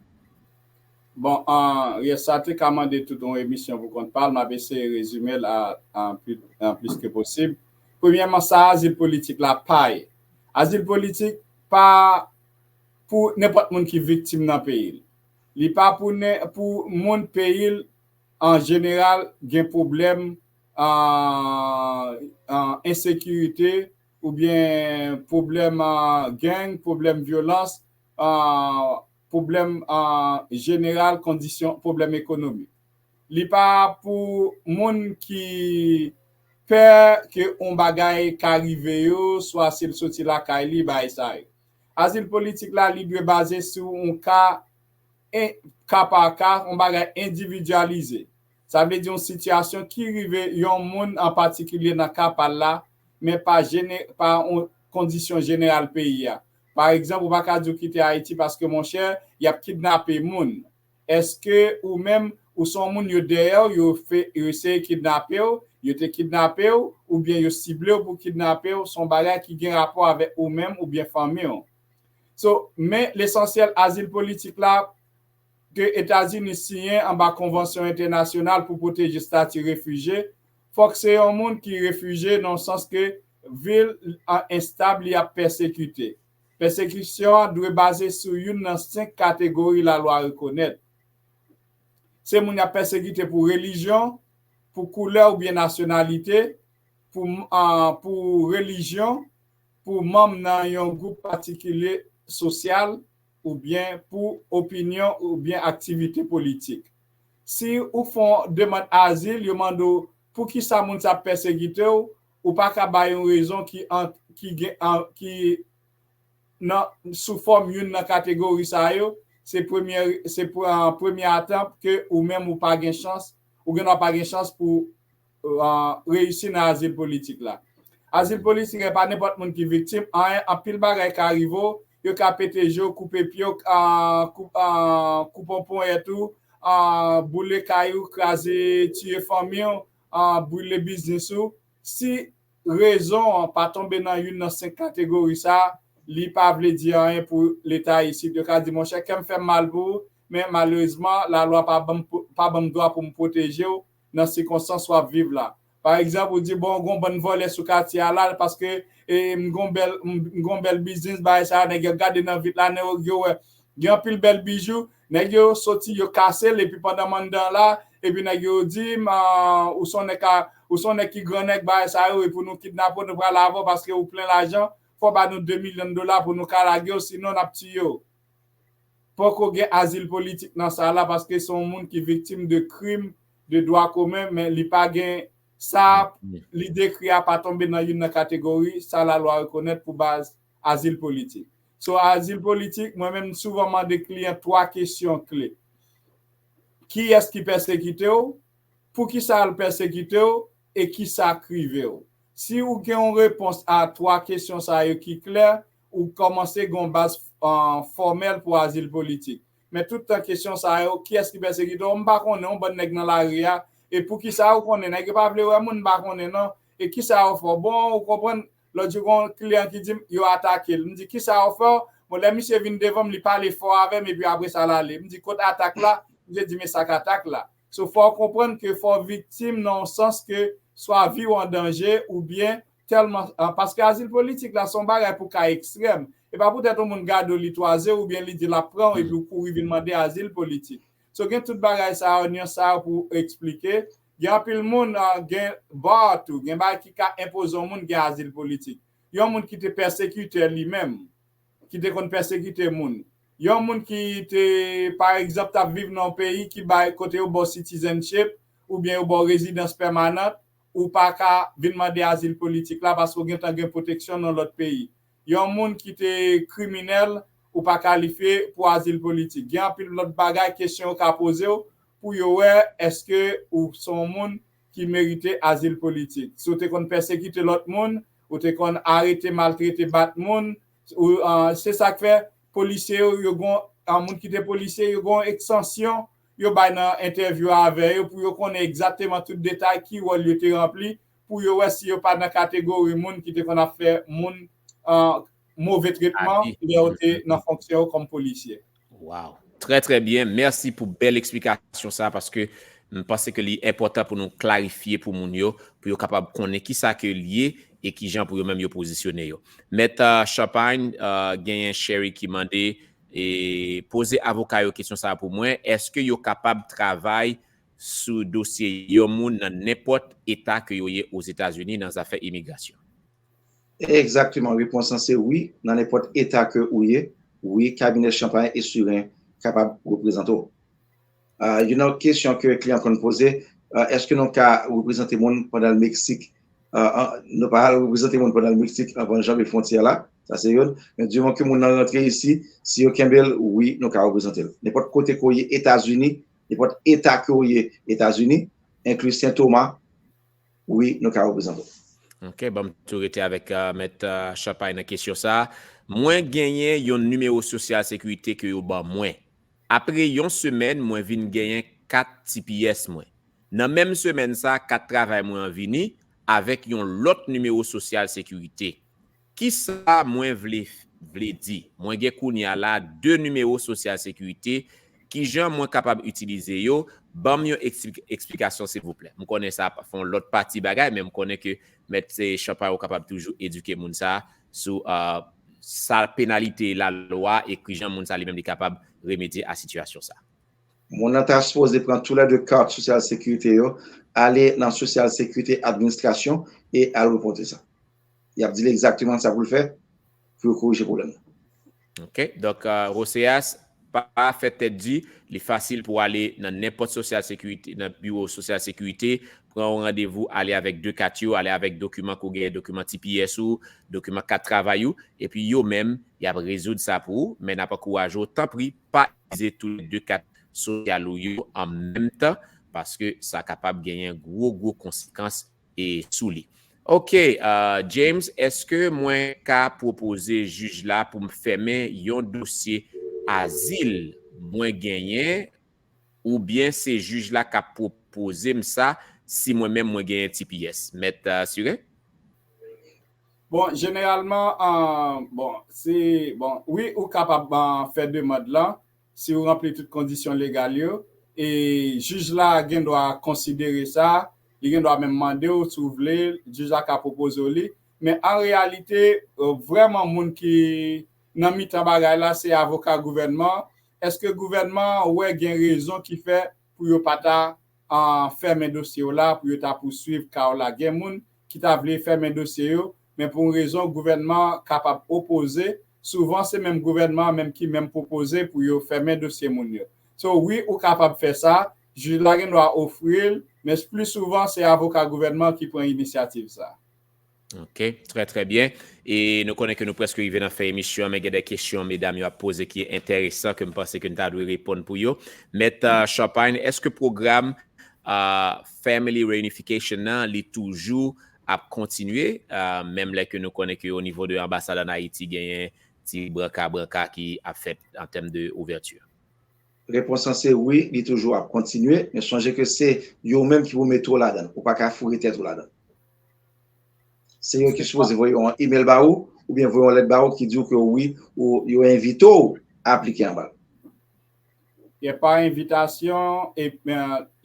Bon, an, yes, sa te ka mande tout yon emisyon pou kont pa l, m ap eseye rezime l a, a, pli, a plis ke posib. Premyèman, sa azil politik la pa ye. Azil politik pa pou nenpòt moun ki viktim nan peyi l. Li pa pou nen, pou moun peyi l an jeneral gen pwoblèm, a, a, ensekirite oubyen pwoblèm, a, gang, pwoblèm vyolans, a, pwoblèm, a, jeneral, kondisyon, pwoblèm ekonomik. Li pa pou moun ki pè ke yon bagay ka rive yo, swa si l soti lakay li, bagay sa yo. Azil politik la, li dwe baze sou yon ka, en, ka pa ka, yon bagay endividyalize. Sa vle di yon sitiyasyon ki rive yon moun an patikilye nan ka pa l la, men pa jene, pa yon kondisyon jeneral peyi a. Pa egzanp, ou pa ka di w kite Ayiti paske, monchè, y ap kidnape moun. Èske ou menm, ou se yon moun yo dèyè w, yo fè, yo eseye kidnape w, yo te kidnape w, oubyen yo sible w pou kidnape w, se yon bagay ki gen rapò avèk ou menm oubyen fanmi w. So, men lesansyèl azil politik la ke Etazini siyen anba konvansyon entènasyonal pou pwoteje estati refijye, fòk se yon moun ki refijye nan sans ke vi l enstab, li ap pèsekite. Pèsekisyon an dwe baze sou youn nan senk kategori lalwa rekonèt. Se moun y ap pèsekite pou relijyon, pou koulè oubyen nasyonalite, pou, a, pou relijyon, pou manm nan yon gwoup patikilye sosyal, oubyen pou opinyon oubyen aktivite politik. Si ou fè yon demann azil, yo mande w poukisa moun sa ap pèsekite w, ou pa ka bay yon rezon ki an, ki gen, an, ki nan, sou fòm youn nan kategori sa yo, se premye, se pre-, premye etap ke ou menm ou pa gen chans, ou gendwa pa gen chans pou, a, reyisi nan azil politik la. Azil politik e pa nenpòt moun ki viktim, anyen, anpil bagay ka rive w, yo ka pete je w, koupe pye w, ah, kou- ah, koupe w ponyèt ou, ah, boule kay ou, kraze, tiye fanmi w, ah, boule biznis ou. Si rezon an pa tonbe nan youn nan senk kategori sa a, li pa vle di anyen pou Leta isit. Yo ka di, monchè, kè m fè m mal pou ou, men malerezman, lalwa pa ban m, pa ban m dwa pou m pwoteje w nan sikonstans w ap viv la. Pa egzanp, ou di, bon, gon bann vòlè sou katye a la, paske e, m gon bèl, m gon bèl biznis, bagay sa, nèg yo gade nan vit la, nèg yo wè, gen anpil bèl bijou, nèg yo soti, yo kase l, epi pandan m anndan la, epi nèg yo di m, ah, ou se yon nèg ka, ou se yon nèg ki gran nèg, bagay sa yo, e pou nou kidnape w, nou pral avè w paske ou plen lajan, fò w ba nou de milyon dola pou nou ka lage w, sinon n ap tiye w. Poko gen azil politik nan sa la, paske se yon moun ki viktim de krim de dwa komen, men li pa gen sa, li dekri a pa tonbe nan youn nan kategori sa lalwa rekonèt pou baz azil politik. So, azil politik, mwen menm, m souvan mande kliyan twa kesyon kle. Kiyès ki pèsekite w? Poukisa l pèsekite w? E kisa k rive w? Si ou gen yon repons a twa kesyon sa yo ki klè, ou kòmanse gen yon baz, ah, fòmèl pou azil politik. Men tout tan kesyon sa yo, kiyès ki pèsekite w? M pa konnen, yon bann nèg nan lari a. E poukisa ou konnen? Nèg yo pa vle wè moun, m pa konnen non. E kisa yo fè w? Bon, ou konprann, lòt jou, gen yon kliyan ki di m, yo atake l. M di, kisa yo fè w? Bon, lè misye vin devan m, li pale fò avè m, epi apre sa, l ale. M di, kot atak la? Misye di, men sa k atak la. So, fò w konprann ke fò w viktim nan yon sans ke swa vi w an danje oubyen tèlman, ah, paske azil politik la, se yon bagay pou ka ekstrèm. E pa poutèt yon moun gade w, li twaze w oubyen li di l ap pran w, epi w kouri vin mande azil politik. So, gen tout bagay sa yo, nyans sa yo pou eksplike. Gen anpil moun, ah, gen bar tou, gen bagay ki ka enpoze yon moun gen azil politik. Yon moun ki te pèsekitè li menm, ki te konn pèsekite moun. Yon moun ki te, pa egzanp, t ap viv nan yon peyi ki bay, kote yo ba w citizenship oubyen yo ba w rezidans pèmanant, ou pa ka vin mande azil politik la paske w gentan gen pwoteksyon nan lòt peyi. Yon moun ki te kriminèl, ou pa kalifye pou azil politik. Gen anpil lòt bagay, kesyon yo ka poze w pou yo wè èske ou se yon moun ki merite azil politik. Si w te konn pèsekite lòt moun, ou te konn arete, maltrete, bat moun, ou, ah, se sa k fè polisye yo, yo gon, ah, moun ki te polisye, yo gon ekstansyon, yo bay nan entèvyou avè yo pou yo konnen egzakteman tout detay ki wòl yo te ranpli, pou yo wè si yo pa nan kategori moun ki te konn ap fè moun, ah, move tretman lè yo te nan fonksyon yo kòm polisye. Wow. Trè, trè byen. Mèsi pou bèl eksplikasyon sa, paske m panse ke li enpòtan pou nou klarifye pou moun yo, pou yo kapab konnen kisa ke l ye e kijan pou yo menm yo pozisyone yo. Mèt, ah, Champagne, ah, genyen Sherry ki mande, e, poze avoka yo kesyon sa pou mwen, èske yo kapab travay sou dosye yon moun nan nenpòt eta ke yo ye Ozetazini nan zafè imigrasyon? Egzakteman, repons lan se wi, nan nenpòt eta ke ou ye, wi, kabinè Champagne e Surin kapab reprezante w. Ah, youn nan kesyon ke kliyan konn poze, ah, èske nou ka reprezante moun pandan l Meksik? Ah, ah, nou pa al reprezante moun pandan l Meksik anvan l janbe fwontyè la, sa se youn. Men diman ke moun nan rantre isi, si yo kenbe l, wi, nou ka reprezante l. Nenpòt kote ke w ye Etazini, nenpòt eta ke w ye Etazini, enkli Sen Toma, wi, nou ka reprezante w. Ok, ban m tou rete avèk, ah, Mèt, ah, Champagne nan kesyon sa a. Mwen genyen yon nimewo sosyal sekirite ke yo ban mwen. Apre yon semèn, mwen vin genyen kat T P S mwen. Nan menm semèn sa a, kat travay mwen an vini avèk yon lòt nimewo sosyal sekirite. Kisa mwen vle, vle di? Mwen gen kounye a la de nimewo sosyal sekirite. Kijan mwen kapab itilize yo? Ban m yon eksplik-, eksplikasyon, silvouplè. M konnen sa ap fè yon lòt pati bagay, men m konnen ke Mèt, se Champagne ou kapab toujou edike moun sa a sou, ah, sa penalite lalwa e kijan moun sa li menm li kapab remedye a sitiyasyon sa. Moun nan ta sipoze pran toulède kat sosyal sekirite yo, ale nan sosyal sekirite administrasyon e al repote sa. Y ap di l egzakteman sa pou l fè pou yo korije pwoblèm nan. Ok, donk, ah, Roseas, pa fè tèt di, li fasil pou ale nan nenpòt sosyal sekirite, nan biwo sosyal sekirite, pran yon randevou, ale avèk de kat yo, ale avèk dokiman ke w genyen, dokiman T P S ou, dokiman kat travay ou, epi yo menm, y ap rezoud sa pou ou, men n ap ankouraje w, tanpri, pa itilize tou de kat sosyal ou yo an menm tan, paske sa kapab genyen gwo, gwo konsekans e sou li. Ok, uh, James, èske mwen ka pwopoze jij la pou m fèmen yon dosye azil mwen genyen, oubyen se jij la k ap pwopoze m sa si mwen menm mwen genyen T P S? Mèt uh, Sire? Bon, jeneralman, uh, bon, se, bon, wi, ou kapab uh, fè demann lan, si w ranpli tout kondisyon legal yo, e jij la gen dwa konsidere sa, li gen dwa menm mande w si w vle, jij la ka pwopoze w li. Men an reyalite, vrèman moun ki nan mitan bagay la se avoka gouvènman an. Èske gouvènman an wè gen rezon ki fè pou yo pa ta fèmen dosye w la, pou yo ta pouswiv ka w la? Gen moun ki ta vle fèmen dosye yo, men pou yon rezon gouvènman an kapab opoze. Souvan se menm gouvènman an menm ki menm pwopoze pou yo fèmen dosye moun yo. So wi, ou kapab fè sa, jij la gen dwa ofri l, men pli souvan se avoka gouvènman ki pran inisyativ sa. Ok, trè trè byen. E nou konnen ke nou prèske rive nan fen emisyon an, men gen de kesyon medam yo ap poze ki enteresan ke m panse ke n ta dwe reponn pou yo. Mèt uh, Champagne, èske pwogram uh, Family Reunification nan li toujou ap kontinye, uh, menm lè ke nou konnen ke o nivo de anbasad ann Ayiti genyen ti branka branka ki ap fèt an tèm de ouvèti? Repons lan se wi, li toujou ap kontinye, men sonje ke se yo menm ki pou mete w ladan l. Ou pa ka foure tèt ou ladan l. Se yo ki sipoze voye yon email ba ou, oubyen voye yon lèt ba ou ki di w ke wi, ou, yo envite w aplike anba l. Gen pa envitasyon, e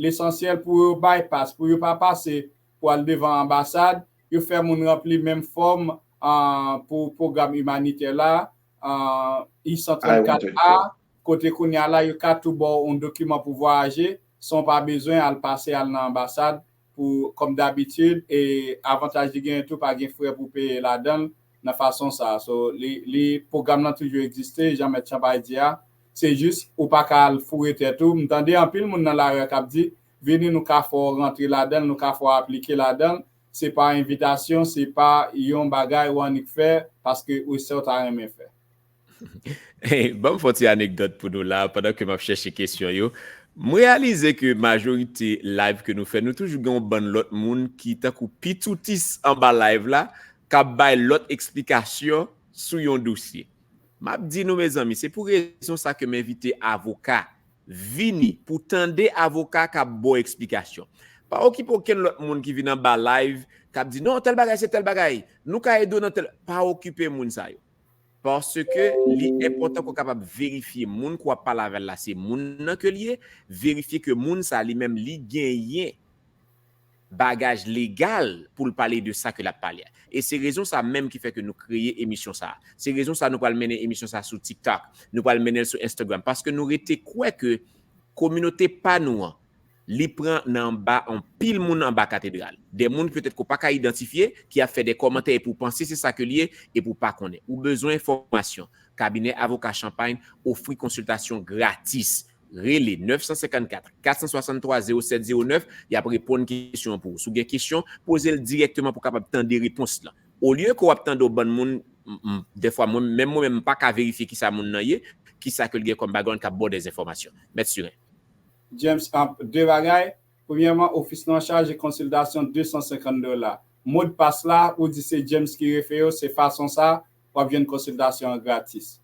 lesansyèl pou yo bay pas, pou yo pa pase pou al devan anbasad, yo fè moun ranpli menm fòm uh, pou pwogram imanitè la, uh, I san trannkat A, kote kounye a la yo ka tou ba w yon dokiman pou vwayaje san w pa bezwen al pase al nan anbasad pou kòm dabitid, e avantaj li genyen tou pa gen frè pou peye ladan l nan fason sa. So li, li pwogram nan toujou egziste, jan mèt Champagne di a, se jis ou pa ka al foure tèt ou. M tande anpil moun nan lari a k ap di vini nou ka fè w rantre ladan l, nou ka fè w aplike ladan l. Se pa envitasyon, se pa yon bagay ou annik fè paske ou sè w ta renmen fè. Hey, ban m fè yon ti anekdòt pou nou la, pandan ke m ap chèche kesyon yo. M reyalize ke majorite live ke nou fè, nou toujou gen yon bann lòt moun ki tankou pitoutis anba live la, k ap bay lòt eksplikasyon sou yon dosye. M ap di nou, mezanmi, se pou rezon sa ke m envite avoka vini pou tande avoka k ap ba w eksplikasyon. Pa okipe okenn lòt moun ki vin anba live k ap di non, tèl bagay se tèl bagay, nou ka ede w nan tèl. Pa okipe moun sa yo. Paske li enpòtan ke w kapab verifye moun ke w ap pale avè l la se moun nan ke l ye, verifye ke moun sa li menm li genyen bagaj legal pou l pale de sa ke l ap pale a. E se rezon sa menm ki fè ke nou kreye emisyon sa. Se rezon sa nou pral mennen emisyon sa sou TikTok, nou pral mennen l sou Instagram, paske nou rete kwè ke kominote pa nou an, li pran nan anba anpil moun anba katedral. De moun petèt ke w pa ka idantifye, ki ap fè de kòmantè epi w panse se sa ke l ye, epi w pa konnen. Ou bezwen enfòmasyon. Kabinè Avoka Champagne ofri konsiltasyon gratis. Rele nèf san senkannkat, kat san swasanntwa, zewo sèt zewo nèf, y ap reponn kesyon an pou ou. Si w gen kesyon, poze l dirèkteman pou w kapab tande repons lan. Olye ke w ap tande yon bann moun, m, m, dèfwa mwen, menm mwen menm, m pa ka verifye kisa moun nan ye, kisa ke l gen kòm background k ap ba w de enfòmasyon. Mèt Siren. James, de bagay. Premyèman, ofis nou an chaje konsiltasyon de san senkant dola. Modpas la, ou di se James ki refere w, se fason sa w ap jwenn konsiltasyon an gratis.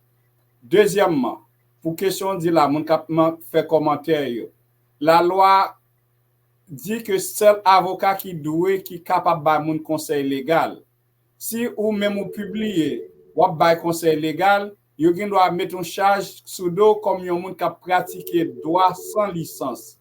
Dezyèmman, pou kesyon w di la, moun k ap fè kòmantè yo, lalwa di ke sèl avoka ki dwe, ki kapab bay moun konsèy legal. Si ou menm ou pibliye, w ap bay konsèy legal, yo gen dwa met yon chaj sou do w kòm yon moun k ap pratike dwa san lisans.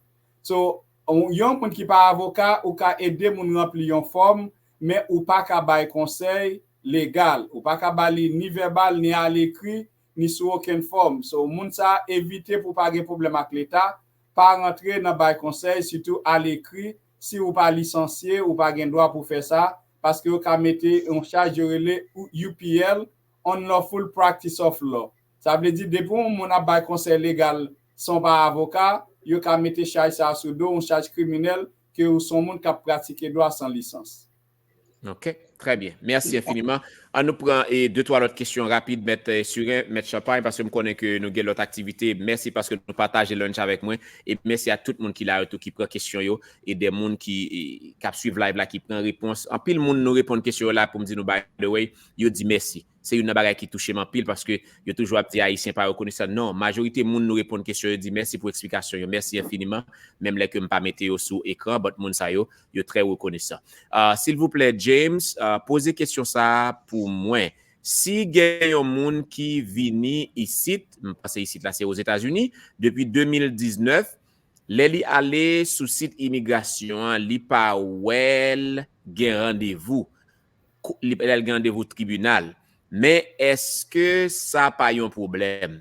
So, yon moun ki pa avoka, ou ka ede moun ranpli yon fòm, men ou pa ka bay konsèy legal. Ou pa ka ba li ni vèbal, ni alekri, ni sou okenn fòm. So, moun sa a evite pou pa gen pwoblèm ak Leta, pa rantre nan bay konsèy, sitou alekri, si ou pa lisansye, ou pa gen dwa pou fè sa, paske yo ka mete yon chaj yo rele U P L, Unlawful Practice of Law. Sa vle di, depi yon moun ap bay konsèy legal san w pa avoka, yo ka mete chaj sa a sou do w, yon chaj kriminèl, ke ou se yon moun k ap pratike dwa san lisans. Ok, trè byen. Mèsi enfiniman. An nou pran e de twa lòt kesyon rapid, mèt eh, Surin, mèt Champagne, paske m konnen ke nou gen lòt aktivite. Mèsi paske nou pataje lunch avèk mwen. E mèsi a tout moun ki la yo tou, ki pran kesyon yo. E de moun ki, e, k ap swiv live la, ki pran repons. Anpil moun nou reponn kesyon yo la pou m di nou by the way, yo di mèsi. Se youn nan bagay ki touche m anpil paske yo toujou ap di Ayisyen pa rekonesan. Non, majorite moun nou reponn kesyon yo di mèsi pou eksplikasyon yo. Mèsi enfiniman. Menm lè ke m pa mete yo sou ekran, but moun sa yo, yo trè rekonesan. Ah, silvouplè, James, ah, poze kesyon sa a pou mwen. Si gen yon moun ki vini isit, m panse isit la se Ozetazini, depi de mil diznèf, lè li ale sou sit imigrasyon an, li pa wè l gen randevou. Kou- li- lè l gen randevou tribinal. Men èske sa pa yon pwoblèm?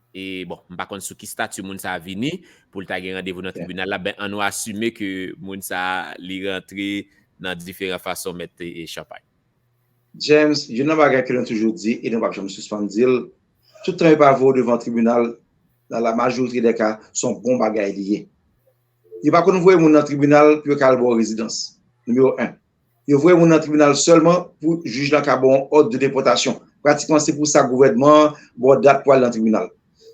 E bon, m pa konn sou ki stati moun sa a vini pou l ta gen randevou nan tribinal la. Ben, an nou asime ke moun sa a, li rantre nan diferan fason, mèt e, e Champagne. James, youn nan bagay ke nou toujou di e nou p ap janm sispann di l, tout tan yo pa voye w devan tribinal, nan la majorite dè ka, se yon bon bagay li ye. Yo pa konn voye moun nan tribinal pou yo ka al ba w rezidans. Nimewo en. Yo voye moun nan tribinal sèlman pou jij lan ka ba w yon òd de depòtasyon. Pratikman, se pou sa gouvènman an ba w dat pou al nan tribinal.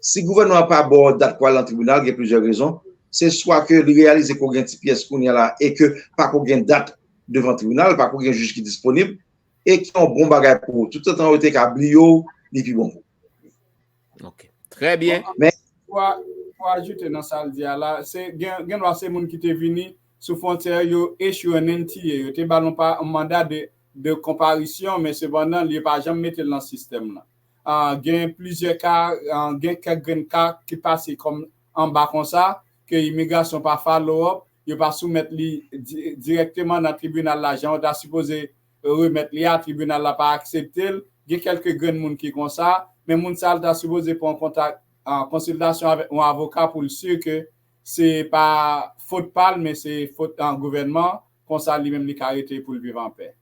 Si gouvènman an pa ba w dat pou al nan tribinal, gen plizyè rezon. Se swa ke li reyalize ke w gen T P S kounye a la e ke pa ko gen dat devan tribinal, pa ko gen jij ki disponib, e ki yon bon bagay pou ou. Tout tan yo te ka bliye w, li pi bon pou ou. Ok. Trè byen. Men Pou a- pou ajoute nan sa l di a la, se gen gen dwa se moun ki te vini sou fwontyè, yo issue an N T A, yo te ba l yon pa- yon manda de de konparisyon, men sepandan li pa janm mete l nan sistèm nan. Ah, gen plizyè ka, ah, gen kèk grenn ka ki pase kòm anba konsa, ke imigrasyon pa follow up, yo pa soumèt li di- dirèkteman nan tribinal la jan yo ta sipoze remèt li a, tribinal la pa aksepte l. Gen kèlke grenn moun ki konsa, men moun sa a l ta sipoze pran kontak, ah, konsiltasyon avèk yon avoka pou l si ke se pa fot pa l, men se fot an gouvènman, konsa li menm li ka rete pou l viv anpè.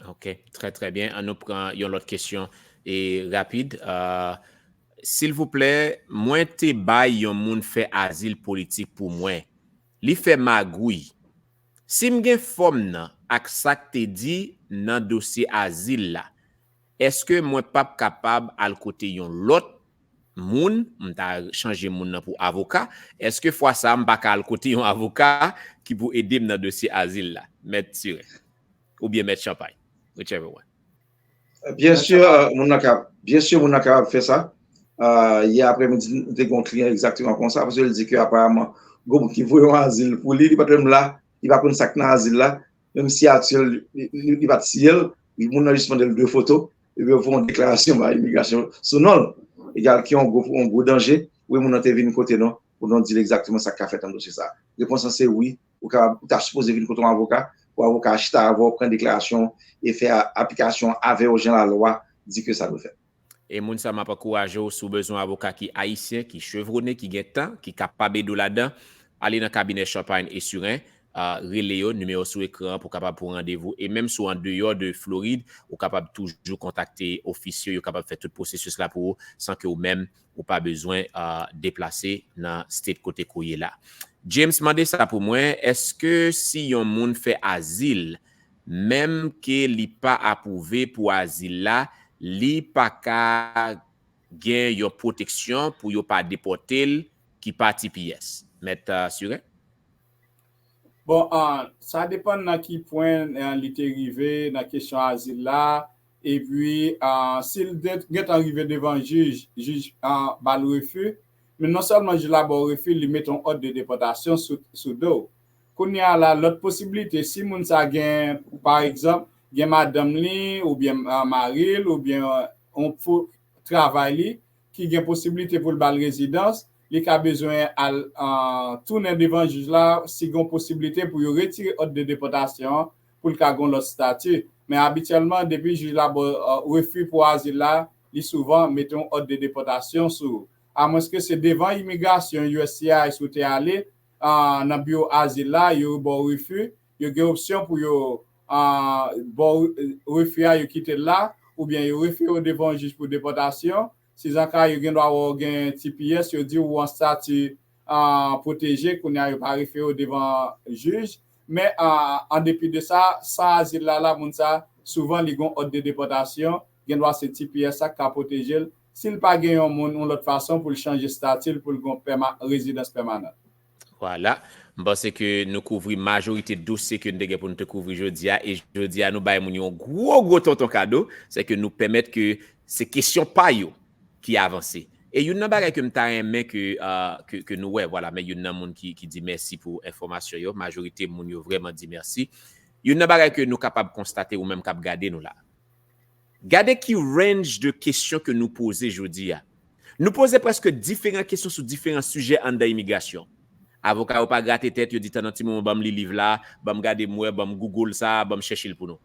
Ok, trè trè byen. An nou pran yon lòt kesyon e rapid. Ah, silvouplè, mwen te bay yon moun fè azil politik pou mwen. Li fè magouy. Si m gen fòm nan ak sa k te di nan dosye azil la, èske mwen p ap kapab al kote yon lòt moun, m ta chanje moun nan pou avoka, èske fwa sa a m pa ka al kote yon avoka ki pou ede m nan dosye azil la? Mèt Siren. Oubyen Mèt Champagne. Whichever one. Byen si, moun nan ka, byen si moun nan kapab fè sa. Yè aprèmidi, nou te gen yon kliyan egzakteman konsa, paske li di ke aparaman, gon moun ki voye yon azil pou li, li pa t menm la, li pa konn sa k nan azil la, menm siyati l, li pa t siyen l, moun nan jis mande l de foto, epi yo fè yon deklarasyon ba imigrasyon sou non l. Egal ki yon gwo, yon gwo danje, wi, moun nan te vin kote nou, pou nou di l egzakteman sa k ka fèt nan dosye sa. Repons lan se wi, ou kapab, ou ta sipoze vin kote yon avoka, pou avoka a chita avè w, pran deklarasyon e fè aplikasyon avè w jan lalwa di ke sa dwe fèt. E moun sa, m ap ankouraje w, si w bezwen avoka ki ayisyen, ki chevronnen, ki gen tan, ki kapab ede w ladan, ale nan kabinè Champagne e Surin, rele yo, nimewo sou ekran an pou kapab pran randevou. E menm si w andeyò de Florid, ou kapab toujou kontakte ofisye yo, yo kapab fè tout pwosesis la pou ou san ke ou menm ou pa bezwen deplase nan state kote ke w ye la. James mande sa pou mwen, èske si yon moun fè azil, menm ke li pa apwouve pou azil la, li pa ka gen yon pwoteksyon pou yo pa depòte l ki pa T P S? Mèt Siren? Bon, sa depann nan ki pwen li te rive nan kesyon azil la. Epi, si l gentan rive devan jij, jij ba l refi, men non sèlman jij la ba w refi, li mete yon òd de depòtasyon sou do w. Kounye a la, lòt posiblite, si moun sa gen, pa egzanp, gen madanm li, oubyen mari l, oubyen yon fo travay li, ki gen posiblite pou l ba l rezidans, li ka bezwen al tounen devan jij la si gen yon posiblite pou yo retire òd de depòtasyon an pou l ka gen yon lòt estati. Men abityèlman, depi jij la ba w refi pou azil la, li souvan mete yon òd de depòtasyon sou ou. Amwenske se devan imigrasyon U S C I S ou te ale nan biwo azil la, yo ba w refi, yo gen opsyon pou yo ba w refi a, yo kite l la, oubyen yo refere w devan yon jij pou depòtasyon. Sizanka yo gen dwa wè w gen T P S, yo di w ou an estati pwoteje, kounye a yo pa refere w devan jij. Men an depi de sa, san azil la, la, moun sa, souvan li gen yon òd de depòtasyon, gen dwa se T P S sa k ka pwoteje l, si l pa gen yon moun, yon lòt fason pou l chanje stati l, pou l gen yon pèma, rezidans pèmanan. Vwala. M panse ke nou kouvri majorite dosye ke nou te gen pou nou te kouvri jodi a. E jodi a, nou bay moun yon gwo, gwo tonton kado. Se ke nou pèmèt ke se kesyon pa yo ki avanse. E youn nan bagay ke m ta renmen ke, uh, ke, ke nou wè, vwala, men youn nan moun ki, ki di mèsi pou enfòmasyon yo. Majorite moun yo vrèman di mèsi. Youn nan bagay ke nou kapab konstate ou menm k ap gade nou la. Gade ki range de kesyon ke nou poze jodi a. Nou poze prèske diferan kesyon sou diferan sijè anndan imigrasyon. Avoka yo pa grate tèt, yo di, "Tann yon ti moman, ban m li liv la, ban m gade m wè, ban m Google sa, ban m chèche l pou nou."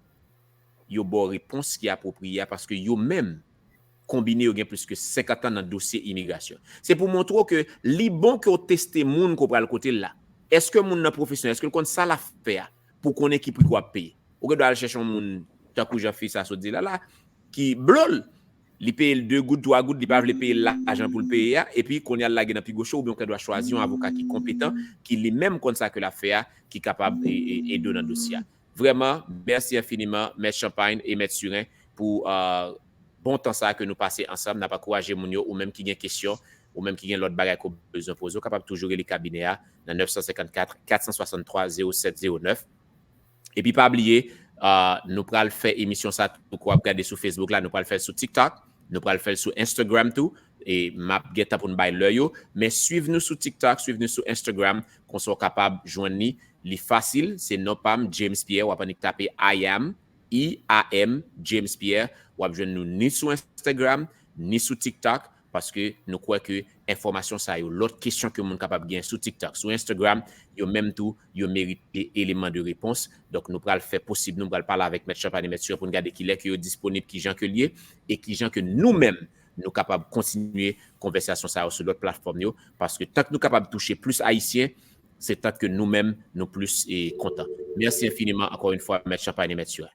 Yo ba w repons ki apwopriye a paske yo menm, konbine, yo gen plis ke senkant an nan dosye imigrasyon. Se pou montre w ke li bon ke w teste moun ke w pral kote l la. Èske moun nan pwofesyonèl? Èske l konn sa l ap fè a pou konnen ki pri ke w ap peye? Ou gen dwa al chèche yon moun tankou jan fi sa sot di la la, ki blo l. Li peye l de goud, twa goud, li pa vle peye l lajan pou l peye a, epi kounye a l lage nan pi gwo cho, oubyen ou gen dwa chwazi yon avoka ki konpetan, ki li menm konn sa ke l ap fè a, ki kapab e, e, ede w nan dosye a. Vrèman, mèsi enfiniman, Mèt Champagne e Mèt Surin, pou uh, bon tan sa ke nou pase ansanm. N ap ankouraje moun yo, ou menm ki gen kesyon, ou menm ki gen lòt bagay ke w bezwen poze, ou kapab toujou rele kabinè a nan nèf san senkannkat, kat san swasanntwa, zewo sèt zewo nèf. Epi pa bliye, uh, nou pral fè emisyon sa tou ke w ap gade sou Facebook la, nou pral fè l sou TikTok, nou pral fè l sou Instagram tou, e m ap gentan pou n bay lè yo, men swiv nou sou TikTok, swiv nou sou Instagram, konsa w kapab jwenn li, li fasil, se non pa m, James Pierre, w ap annik tape I am, I A M, James Pierre, w ap jwenn nou ni sou Instagram, ni sou TikTok, paske nou kwè ke enfòmasyon sa yo, lòt kesyon ke moun kapab gen sou TikTok, sou Instagram, yo menm tou, yo merite eleman de repons. Donk, nou pral fè posib, nou pral pale avèk Mèt Champagne e Mèt Surin pou n gade kilè ke yo disponib, kijan ke l ye, e kijan ke nou menm, nou kapab kontinye konvèsasyon sa yo sou lòt platfòm yo, paske tan ke nou kapab touche plis Ayisyen, se tan ke nou menm, nou plis e kontan. Mèsi enfiniman, ankò yon fwa, Mèt Champagne e Mèt Surin.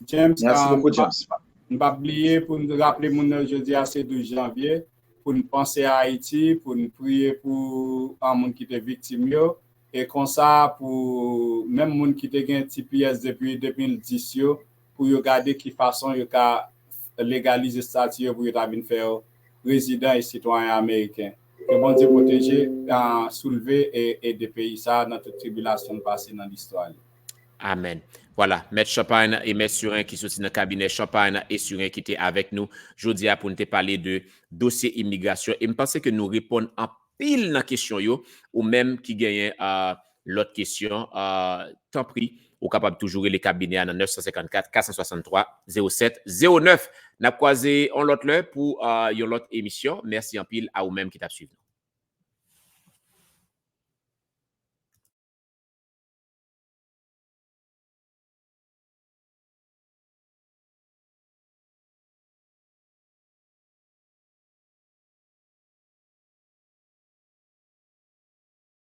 James, Merci um, beaucoup, James. M p ap bliye pou n raple moun nan jodi a se douz janvye, pou n panse a Ayiti, pou n priye pou an moun ki te viktim yo, e konsa pou menm moun ki te gen T P S depi de mil dis yo, pou yo gade ki fason yo ka legalize estati yo pou yo ta vin fè yo rezidan e sitwayen ameriken. Ke Bondye pwoteje, uh, soulve e ede peyi sa nan tout tribilasyon n pase nan listwa li. Amèn. Vwala, Mèt Champagne e Mèt Surin ki soti nan kabinè Champagne e Surin ki te avèk nou jodi a pou n te pale de dosye imigrasyon. E m panse ke nou reponn anpil nan kesyon yo, ou menm ki genyen uh, lòt kesyon, uh, tanpri, ou kapab toujou rele kabinè a nan nèf san senkannkat, kat san swasanntwa, zewo sèt zewo nèf. N ap kwaze yon lòt lè pou uh, yon lòt emisyon. Mèsi anpil a ou menm ki t ap swiv nou.